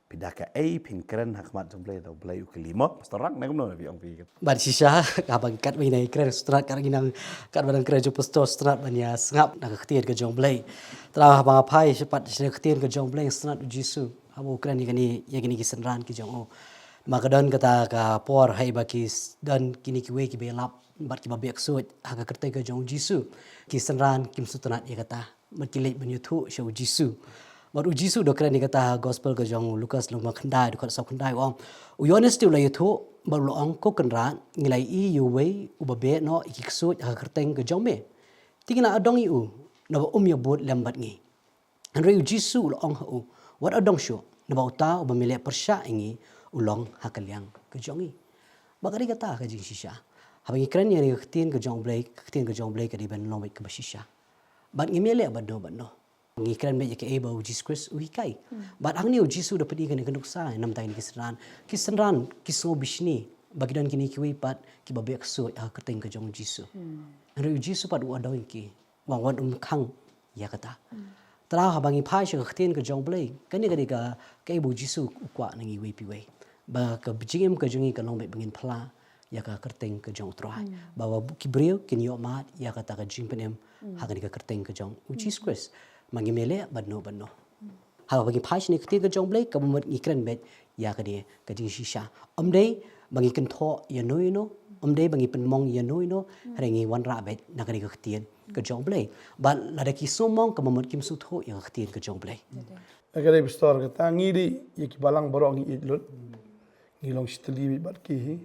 Phi da kaei phin kren ha khmat jong u Blei da u Blei u kylli mo. Pastor Rak ne kumno phi ong phi. Ban shisha ka ban kat wei nai kren Sutnat kat ngi nang kat ban kren jong Pastor Sutnat ban ïa sngap na ka ktien ka jong u Blei. Te haba nga phai shaphang ka ktien ka jong u Blei Sutnat u Jisu. Haba u kren ïa kine, ïa kine ki synran ki jong u. Ma ka don kata ka por haba ki s-, don kine kiwei kiba ïalap bad kiba beh ksuid ha ka kyrteng ka jong u Jisu. Ki synran kim sngewtynnat ïa kata. Bad ki leit ban ïathuh sha u Jisu. Bad u Jisu u da kren ïa kata ha gospel ka jong u Lukas lynnong khyndai, dkhot saw khyndai u ong. U Ïoannis te u la ïathuh, bad u la ong ko Kynrad, ngi la ïohi ïa uwei, uba beh noh ïa ki ksuid ha ka kyrteng ka jong me. Te ngi la adong ïa u, naba um ïabud lem bad ngi. Hynrei u Jisu u la ong ha u, wat adong shuh, naba uta uba me leh pyrshah ïa ngi, u long ha ka liang ka jong ngi. Bad ka dei kata ka jingshisha. Haba ngi kren ïa ka ktien ka jong u Blei, ka ktien ka jong u Blei ka dei ban long beit kaba shisha. Bad ngim ïaleh bad no bad no. Ngi kren beit ïa kaei ba u Jisu Khrist u hikai. Bad hangne u Jisu u da pyni kane ka nuksa, namar kine ki synran. Ki synran, ki sngew bishni, ba ki don kine kiwei pat, kiba beh ksuid ha ka kyrteng ka jong u Jisu. Hynrei u Jisu pat u adong ïa ki. Wan wan um khang ïa kata. Te haba ngi phai sha ka ktien ka jong u Blei. Kane ka dei ka, kaei ba u Jisu u kwah na ngi iwei pa iwei. Ba ka jingim ka jong ngi kan long beit ba ngin phylla ïa ka kyrteng ka jong u Trai. Ba, ba ki briew kin ïoh mad ïa kata ka jingpynim ha kane ka kyrteng ka jong u Jisu Khrist. Ma ngim ïaleh bad no bad no. Haba ngi phai sha kane ka ktien ka jong u Blei kaba mut ngi kren beit ïa kane ka jingshisha. Ym dei ba ngi kynthoh ïa no ïa no, ym dei ba ngi pynmong ïa no ïa no, hynrei ngi wanrah beit na kane ka ktien ka jong u Blei. Bad lada ki sngewmong kaba mut kim sngewthuh ïa ka ktien ka jong u Blei. Ka dei pastor kata ngi dei ïa ki balang baroh ngi ïeit lut. Ngi long shitylli bad ki hi.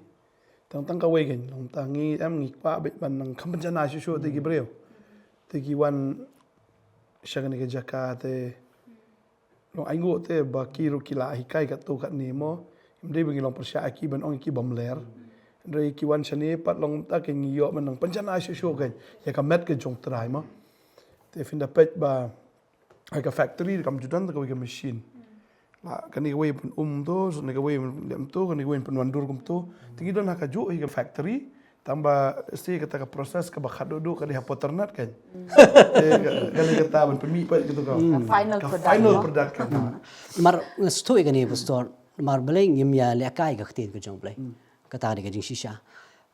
Tang tang kawei kein long tang ngi em ngi kwah beit ban nang kham pynjanai shuh shuh te ki briew. Te ki wan sha kane ka jaka te long ainguh te ba ki ruh ki la hikai katto katne mo. Ym dei ba ngi long pyrshah ïa ki ban ong ïa ki bym ler. Hynrei ki wan shane pat long ta kein ngi ïoh ban nang pynjanai shuh shuh kein ïa ka met ka jong u Trai mo. Te phin da peit ba ha ka factory kam ju don ta kawei ka machine. La kane kawei pyn um to, kane kawei pyn lem to, kane kawei pynwan dur kumto. Te ngi don ha kajuh hi ka factory. Tang ba ïa kata ka process kaba khatduh duh ka dei hapoh tyrnat kein. Te ka, kane kata ban pynmih pat kito ka. Final product. Final product kein. Namar nga sngewthuh ïa kane pastor, namar balei ngim ïalehkai ka ktien ka jong u Blei. Kata ka dei ka jingshisha.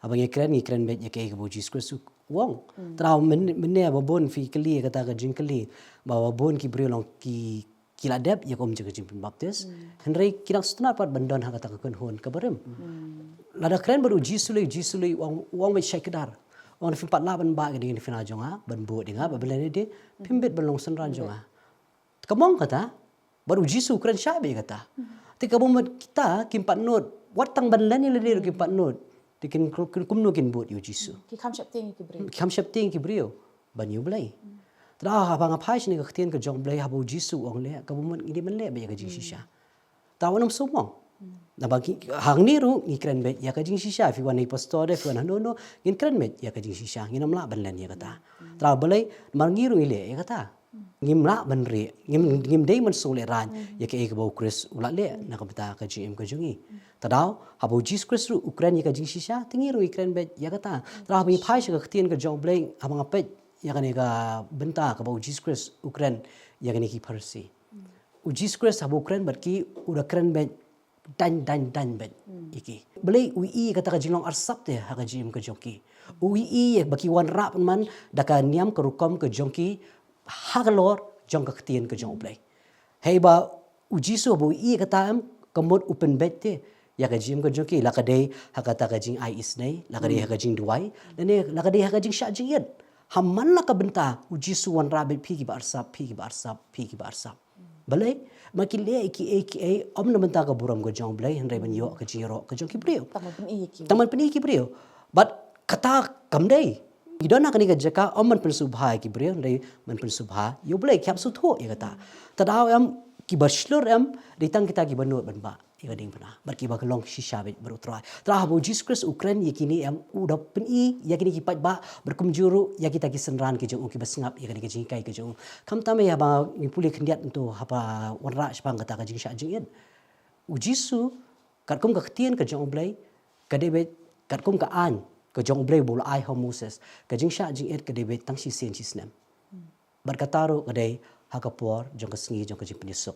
Haba ngi kren, ngi kren beit ïa kaei kaba u Jisu Khrist u ong. Te mynne ba bun phi kylli ïa kata ka jingkylli. Ba, ba bun ki briew long ki, ki la dep ïa ka um jong ka jingpynbaptis. Hynrei ki dang sngewtynnat pat ban don ha kata ka kynhun kaba rim. Lada kren bad u Jisu lei, u Jisu lei u ong, u ong beit shai kdar. U ong phim pat lah ban bah ïa ka diengphna jong nga, ban bud ïa nga, ba balei de, phim bit ban long synran jong nga. Te ka mong kata, bad u Jisu u kren shai beit ïa kata. Te kaba mut kita kim pat nud, wat tang ban len ïa lade ruh kim pat nud. Te kin, kin kumno kin bud ïa u Jisu. Ki kham sheptieng ïa ki briew. Ki kham sheptieng ïa ki briew ban ïa u Blei. Tara haba nga phai shane ka ktien ka jong U Blei, haba u Jisu u ong leh, kaba mut ngi dei ban leh beit ïa ka jingshisha. Tara wan ym sumong. Naba ki hangne ruh ngi kren beit ïa ka jingshisha, phi wan ha i pastor de, phi wan hano hano, ngin kren beit ïa ka jingshisha, ngin ym lah ban len ïa kata. Tara balei, namar ngi ruh ngi leh ïa kata. Ngim lah ban rieh, ngim, ngim dei ban sngewlehrain ïa kaei kaba u Khrist u la leh na ka bynta ka jingim ka jong ngi. Tadau, haba u Jisu Khrist ruh u kren ïa ka jingshisha, te ngi ruh ngi kren beit ïa kata. Tara haba ngi phai sha ka ktien ka jong U Blei, haba nga peit ïa kane ka bynta kaba u Jisu Khrist u kren ïa kane ki Pharisi. U Jisu Khrist haba u kren bad ki, u da kren beit dang dang dang beit ïa ki. Balei u ïohi ïa kata ka jinglong arsap te ha ka jingim ka jong ki. U ïohi ïa ba ki wanrah pynban da ka niam ka rukom ka jong ki halor jong ka ktien ka jong U Blei. Hei ba u Jisu haba u ïohi ïa kata em, ka mut u pynbeit te ïa ka jingim ka jong ki, la ka dei ha kata ka jingai isynei, la ka dei ha ka jingduwai, lane la ka dei ha ka jingshah jingit. Ha man la ka bynta u Jisu u wanrah beit phi kiba arsap, phi kiba arsap, phi kiba arsap. Balei, ma ki leh kiei kiei ym na bynta ka burom ka jong U Blei, hynrei ban ïoh ka jingïaroh ka jong ki briew. Tang ban pyni ïa ki. Tang ban pyni ïa ki briew. Bad kata kam dei. Ngi don ha kane ka jaka ym ban pynsngewbha ïa ki briew, hynrei ban pynsngewbha ïa U Blei, ki hap sngewthuh ïa kata. Tadau em, kiba shlur em, dei tang kita kiba nud ban bah ïa ka diengphna bad kiba long shisha beit bad U Trai. Tara haba u Jisu Khrist u kren ïa kine em, u da pyni ïa kine ki paidbah bad kumjuh ruh ïa kita ki synran ki jong u kiba sngap ïa kane ka jinghikai ka jong u. Khamtam ïa ba ngi pule khyndiat hangto haba wanrah shaphang kata ka jingshah jingit. U Jisu, katkum ka ktien ka jong U Blei, ka dei beit katkum ka aiñ ka jong U Blei ba u la ai ha u Moses. Ka jingshah jingit ka dei beit tang shisien shisnem. Bad kata ruh ka dei ha ka por jong ka sngi jong ka jingpynïasuk.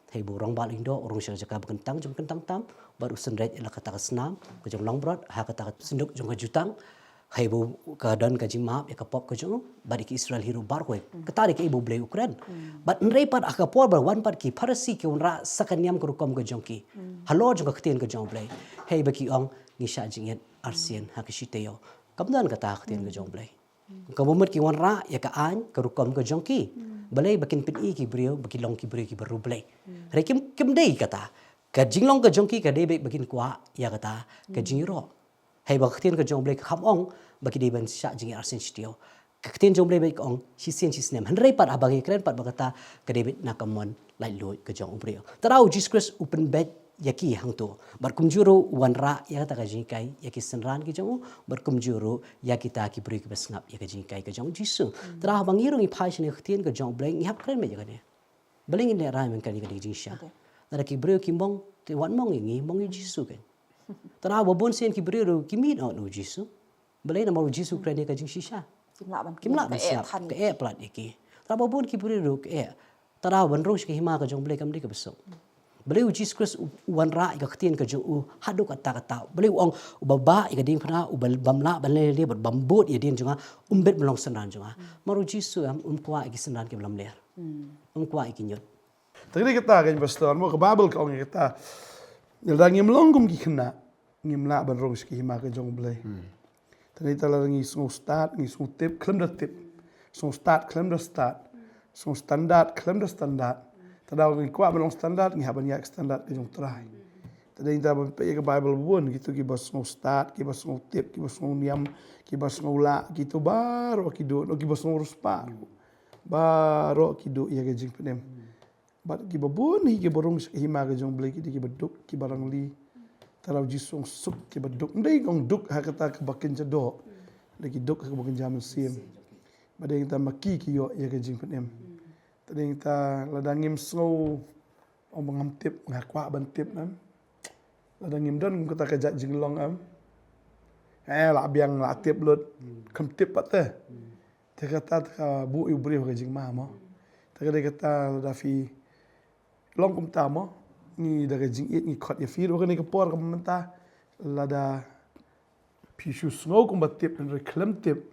Hei ba u rangbah lyngdoh u rung sha ka jaka ba kyntang jong ka kyntang tam, bad u synreit ïa la kata ka snam ka jong u langbrot ha kata ka synduk jong ka jutang. Hei ba ka don ka jingmap ïa ka pop ka jong u bad ïa ki Israel hi ruh baroh. Kata dei kaei ba U Blei u kren. Bad hynrei pat ha ka por ba wan pat ki Pharisi ki wanrah sa ka niam ka rukom ka jong ki halor jong ka ktien ka jong U Blei. Hei ba ki ong ngi shah jingit arsien ha ka shi taïew. Kam don kata ha ka ktien ka jong U Blei. Kaba mut ki wanrah ïa ka aiñ ka rukom ka jong ki. Balei, ba kin pyni ïa ki briew ba ki long ki briew kiba riewblei. Hynrei kim, kim dei kata. Ka jinglong ka jong ki ka dei beit ba kin kwah ïa kata ka jingïaroh. Hei ba ka ktien ka jong U Blei kam ong ba ki dei ban shah jingit arsien shi taïew. Ka ktien jong U Blei beit ka ong shisien shisnem. Hynrei pat haba ngi kren pat ba kata ka dei beit na ka mon laitluid ka jong u briew. Tara u Jisu Khrist u pynbeit ïa ki hangto. Bad kumjuh ruh u wanrah ïa kata ka jinghikai ïa ki synran ki jong u, bad kumjuh ruh ïa kita ki briew kiba sngap ïa ka jinghikai ka jong u Jisu. Tara haba ngi ruh ngi phai shane ka ktien ka jong U Blei, ngi hap kren beit ïa kane. Balei ngin lehrain ban kren ïa kane ka jingshisha? Lada ki briew kim ong, te wat ong ïa ngi, ong ïa u Jisu kan. Tara haba bun sien ki briew ruh kim ïeit noh na u Jisu. Balei? Namar u Jisu u kren ïa ka jingshisha. Kim lah ban, kim lah ban sngap, ka eh palat ïa ki. Tara haba bun ki briew ruh ka eh. Tara ban rung sha ka hima ka jong U Blei kam dei kaba suk. Balei u Jisu Khrist u, u wanrah ïa ka ktien ka jong u haduh katta katta. Balei u ong uba bah ïa ka diengphna, uba bym lah ban leh leh, bad bym bud ïa ka dien jong nga, um bit ban long synran jong nga. Namar u Jisu em, um kwah ïa ki synran kiba lamler. Um kwah ïa ki ñiut. Te kane kata ka, pastor, mo, ka Baibl ka ong ïa kata. Lada ngim long kum ki khynnah, ngim lah ban rung sha ka hima ka jong U Blei. Te ngi, te lada ngi sngewstad, ngi sngewtip khlem da tip, sngewstad khlem da stad, sngewstandard khlem da standard. Te lada ngi kwah ban long standard, ngi hap ban ïaid standard ka jong U Trai. Te dei ngi ta ban peit ïa ka Baibl bun, kito kiba sngewstad, kiba sngewtip, kiba sngewniam, kiba sngewlah, kito baroh ki duh, no, kiba sngewriewspah, baroh ki duh ïa ka jingpynim. Bad kiba bun hi kiba rung sha ka hima ka jong U Blei ki dei kiba duk, kiba rangli. Te lada u Jisu u ong suk kiba duk, ym dei u ong duk ha kata kaba kynja doh. Hynrei ki duk ha kaba kynja mynsiem. Bad dei ngi ta ma ki ki ïoh ïa ka jingpynim. Te dei ngi ta, lada ngim sngew, ong ba ngam tip, nga kwah ban tip, em. Lada ngim don kum kata ka jait jinglong, em. Eh, la biang, la tip lut, kam tip pat te. Te kata te ka buh ïa u briew ha ka jingma mo. Te ka dei kata lada phi long kumta mo. Ngi da ka jingïeit ngi khot ïa phi ruh ha kane ka por ka mynta. Lada phi shu sngew kumba tip hynrei khlem tip,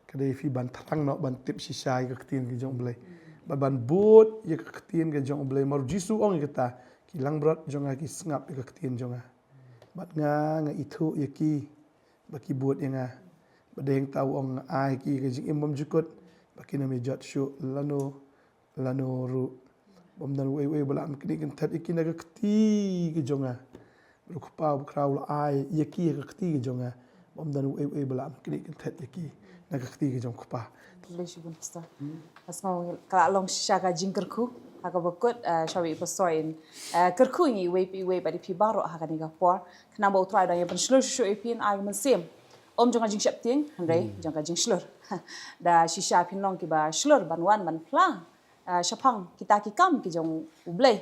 ka dei phi ban thrang noh ban tip shisha ïa ka ktien ka jong U Blei. Bad ban bud ïa ka ktien ka jong U Blei. Namar u Jisu u ong ïa kata, ki langbrot jong nga ki sngap ïa ka ktien jong nga. Bad nga, nga ithuh ïa ki ba ki bud ïa nga. Bad dei hangta u ong nga ai ïa ki ka jingim bymjukut, ba kin ym ïa jot shuh lano lano ruh. Bym don uei uei ba lah ban knieh kynthet ïa ki na ka kti ka jong nga. Bad u Kpa uba khraw u la ai ïa ki ha ka kti ka jong nga. Bym don uei uei ba lah ban knieh kynthet ïa ki na ka kti ka jong u Kpa. Khublei shibun Pastor. Nga sngew ka la long shisha ka jingkyrkhu ha kaba kut, eh, shawei Pastor in, eh, kyrkhu ïa ngi iwei pa iwei bad ïa phi baroh ha kane ka por. Khnang ba U Trai u dang ïa pynshlur shuh shuh ïa phi ha ka mynsiem. Ym jong ka jingsheptieng, hynrei jong ka jingshlur. Da shisha phin long kiba shlur ban wan ban phla, ah, shaphang kita ki kam ki jong U Blei.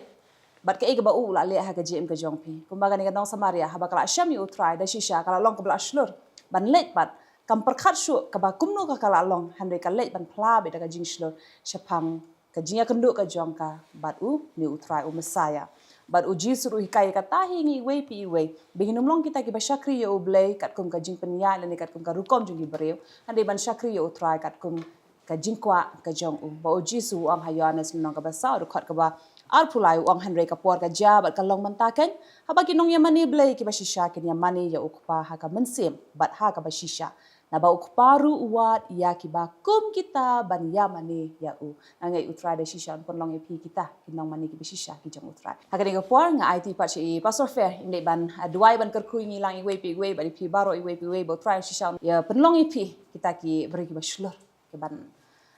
Bad kaei kaba u la leh ha ka jingim ka jong phi. Kumba kane ka nong Samaria, haba ka la shem ïa U Trai, da shisha ka la long kaba la shlur ban leit bad kam pyrkhat shuh kaba kumno ka ka la long, hynrei ka leit ban phla beit da ka jingshlur shaphang ka jingïakynduh ka jong ka bad une U Trai, u Messiah. Bad U Jisu ruh u hikai ïa kata hi ïa ngi iwei pa iwei ba ngin ym long kita kiba shakri ïa U Blei katkum ka jingpynïaid lane katkum ka rukom jong ki briew, hynrei ban shakri ïa U Trai katkum ka jingkwah ka jong u. Ba U Jisu u ong ha Ïoannis lynnong kaba saw, dkhot kaba arphew lai, u ong, hynrei ka por ka jia bad ka long mynta keiñ, haba ki nongïamane Blei kiba shisha kin ïamane ïa U Kpa ha ka mynsiem bad ha kaba shisha. Naba U Kpa ruh u wad ïa kiba kum kita ban ïamane ïa u. Nga ngeit U Trai da shisha un pynlong ïa phi kita ki nongmane kiba shisha ki jong U Trai. Ha kane ka por nga aiti pat sha i Pastor Fair, in dei ban, ah, duwai ban kyrkhu ïa ngi lang iwei pa iwei bad ïa phi baroh iwei pa iwei, ba U Trai shisha un ïa pynlong ïa phi kita ki briew kiba shlur, ki ban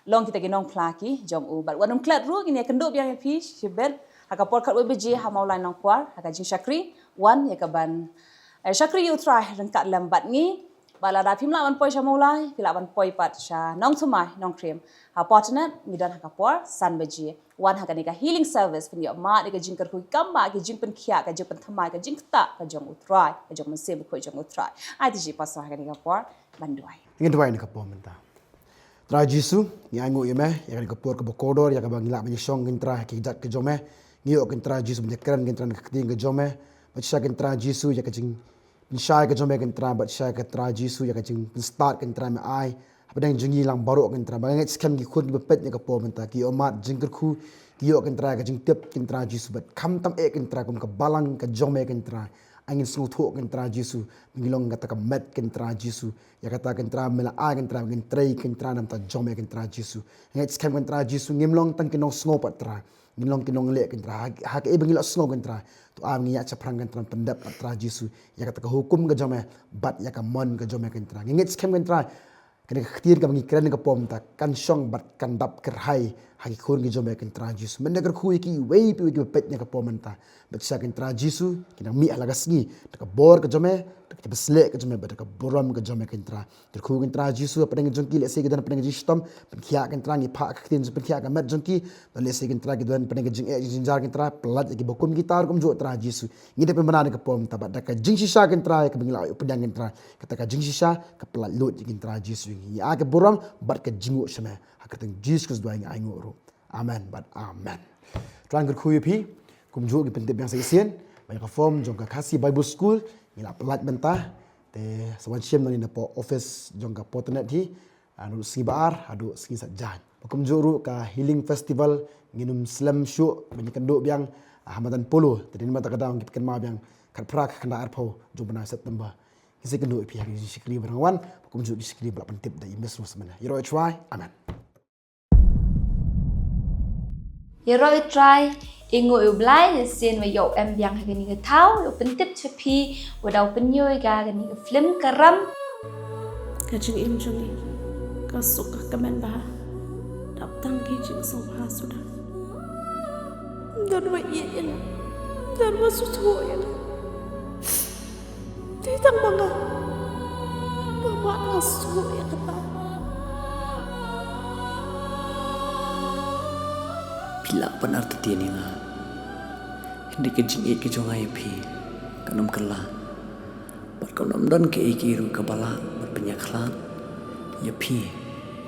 long kita ki nongphla ki jong u. Bad wat nym klet ruh, ngin ïakynduh biang ïa phi shibit ha ka por khatwei baje ha Mawlai Nongkwar ha ka jingshakri. Wan ïa ka ban, eh, shakri ïa U Trai ryngkat lem bad ngi. Bad lada phim lah ban poi sha Mawlai, phi lah ban poi pat sha Nongthymmai Nongkrem ha Portnet, ngi don ha ka por san baje. Wan ha kane ka healing service, phin ïoh mad ïa ka jingkyrkhu, kam ba ka jingpynkhiah, ka jingpynthymmai, ka jingktah ka jong U Trai, ka jong Mynsiem Bakhuid jong U Trai. Aiti sha i Pastor ha kane ka por ban duwai. Ngin duwai na ka por mynta. Trai Jisu, ngi ainguh ïa me ïa kane ka por kaba kordor, ïa kaba ngi lah ban ïashong, Kynrad, ha ki kjat ka jong me. Ngi ïoh, Kynrad Jisu, ban ïakren, Kynrad, na ka ktien ka jong me. Bad shisha, Kynrad Jisu, ïa ka jingpynshai ka jong me, Kynrad, bad shisha, Kynrad Jisu, ïa ka jingpynstad, Kynrad, me ai hapdeng jong ngi lang baroh, Kynrad. Ba nga ngeit skhem ki khun kiba peit ïa ka por mynta ki ïoh mad jingkyrkhu, ki ïoh, Kynrad, ka jingtip, Kynrad Jisu, bad khamtam eh, Kynrad, kum ka balang ka jong me, Kynrad. Ai ngin sngewthuh, Kynrad Jisu, ba ngi long kata ka met, Kynrad Jisu. Ïa kata, Kynrad, me la ai, Kynrad, ba ngin trei, Kynrad, na ka bynta jong me, Kynrad Jisu. Nga ngeit skhem, Kynrad Jisu, ngim long tang ki nongsngew pat, Trai. Ngin long ki nongleh, Kynrad. Ha, ha kaei ba ngi la sngew, Kynrad, to ai ba ngin ïaid shaphrang, Kynrad, pyndep pat, Trai Jisu, ïa kata ka hukum ka jong me bad ïa ka mon ka jong me, Kynrad. Nga ngeit skhem, Kynrad, kane ka ktien kaba ngi kren ha ka por mynta kan shong bad kan dap kyrhai ha ki khun ki jong me, Kynrad Jisu. Men da kyrkhu ïa kiwei pa iwei kiba peit ha ka por mynta. Bad shisha, Kynrad Jisu, ki nang mih ha la ka sngi da ka bor ka jong me, da ka jingpynshlur ka jong me, bad da ka burom ka jong me, Kynrad. Kyrkhu, Kynrad Jisu, hapdeng jong ki lehse ki don hapdeng ka jingshitom, pynkhiah, Kynrad, ngi phah ka ktien jong, pynkhiah ka met jong ki. Don lehse, Kynrad, ki don hapdeng ka jingeh jingjynjar, Kynrad, pyllait ïa kiba kum kita ruh kumjuh, Trai Jisu. Ngi dei pynbna ha ka por mynta bad da ka jingshisha, Kynrad, kaba ngi la ïoh pdiang, Kynrad, kata ka jingshisha ka pyllait lut ïa ki, Kynrad Jisu. Ngi ai ka burom bad ka jingnguh sha me. Ha ka kyrteng Jisu Khrist ngi duwai, ngi ainguh ruh. Amen bad amen. Trai kyrkhu ïa phi. Kumjuh ngi pyntip biang sa shisien ba ïa ka form jong ka Khasi Bible School ngi la pyllait mynta. Te sa wan shim nangne na office jong ka Portnet hi, ah, naduh sngi Ba-ar haduh sngi Saitjaiñ. Bad kumjuh ruh ka Healing Festival ngin ym slem shuh ban ïakynduh biang, ah, ha madan Polo. Te dei na kata ka daw ngi pynkynmaw biang khatphra, khatkhyndai, arphew jong u bnai September. Ngin sa ïakynduh ïa phi ha ki jingshakri ba dang wan, bad kumjuh ki shakri ba la pyntip da i Miss Rosemary. Ïaroh ïa U Trai. Amen. Ïaroh ïa U Trai, ainguh ïa U Blai, shisien ba ïoh em biang ha kane ka thaw, ïoh pyntip sha phi, ba u dang pynïoh ïa ka kane ka film Ka Ram. Ka jingim jong ngi ka suk ka kmen bha. Dap tang ki jingsngewbha suda. Don ba ïeit ïa nga. Don ba sngewthuh ïa nga. Te tang ma nga, mama, nga sngewthuh ïa kata. Phi lah ban artatien ïa nga, hynrei ka jingïeit ka jong nga ïa phi kan ym kylla. Bad kan ym don kaei kaei ruh kaba lah ban pynïakhlad ïa phi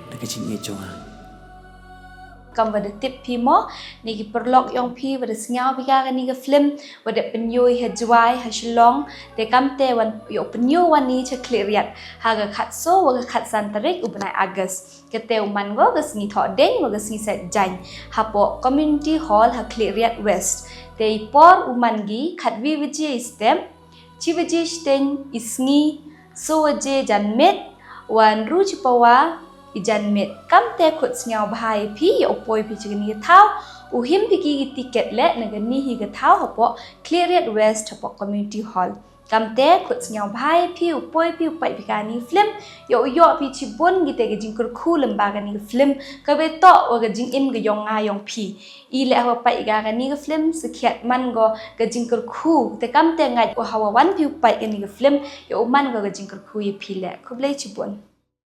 na ka jingïeit jong nga. Kam ba da tip phi mo, ne ki paralok jong phi ba da sngew phi ïa kane ka film, ba da pynïoh ha Jowai, ha Shillong, te kam te wan ïoh pynïoh wan i sha Khliehriat ha ka khatsaw wa ka khatsan tarik u bnai August. Kate u man ko ka sngi Thohdieng wa ka sngi Saitjaiñ hapoh Community Hall ha Khliehriat West. Te i por u man ki khatwi baje i step, shi baje shiteng i sngi, saw baje janmiet, wan ru shi pawa, ki janmiet. Kamte khut sngewbha ïa phi ïa u poi phi sha kane ka thaw, u him phi ki tiket leh na kane hi ka thaw hapoh Khliehriat West hapoh Community Hall. Kamte khut sngewbha ïa phi u poi phi u peit phi kane ka film, ïa u ïoh phi shibun kita ki jingkyrkhu lyngba kane ka film, kaba ïatoh wa ka jingim ka yong nga yong phi. I leh hawa peit ka kane ka film, sakhiat man ko ka jingkyrkhu, te kamte ngait u hawa wan phi u peit kane ka film, ïa u man ko ka jingkyrkhu ïa phi leh. Khublei shibun.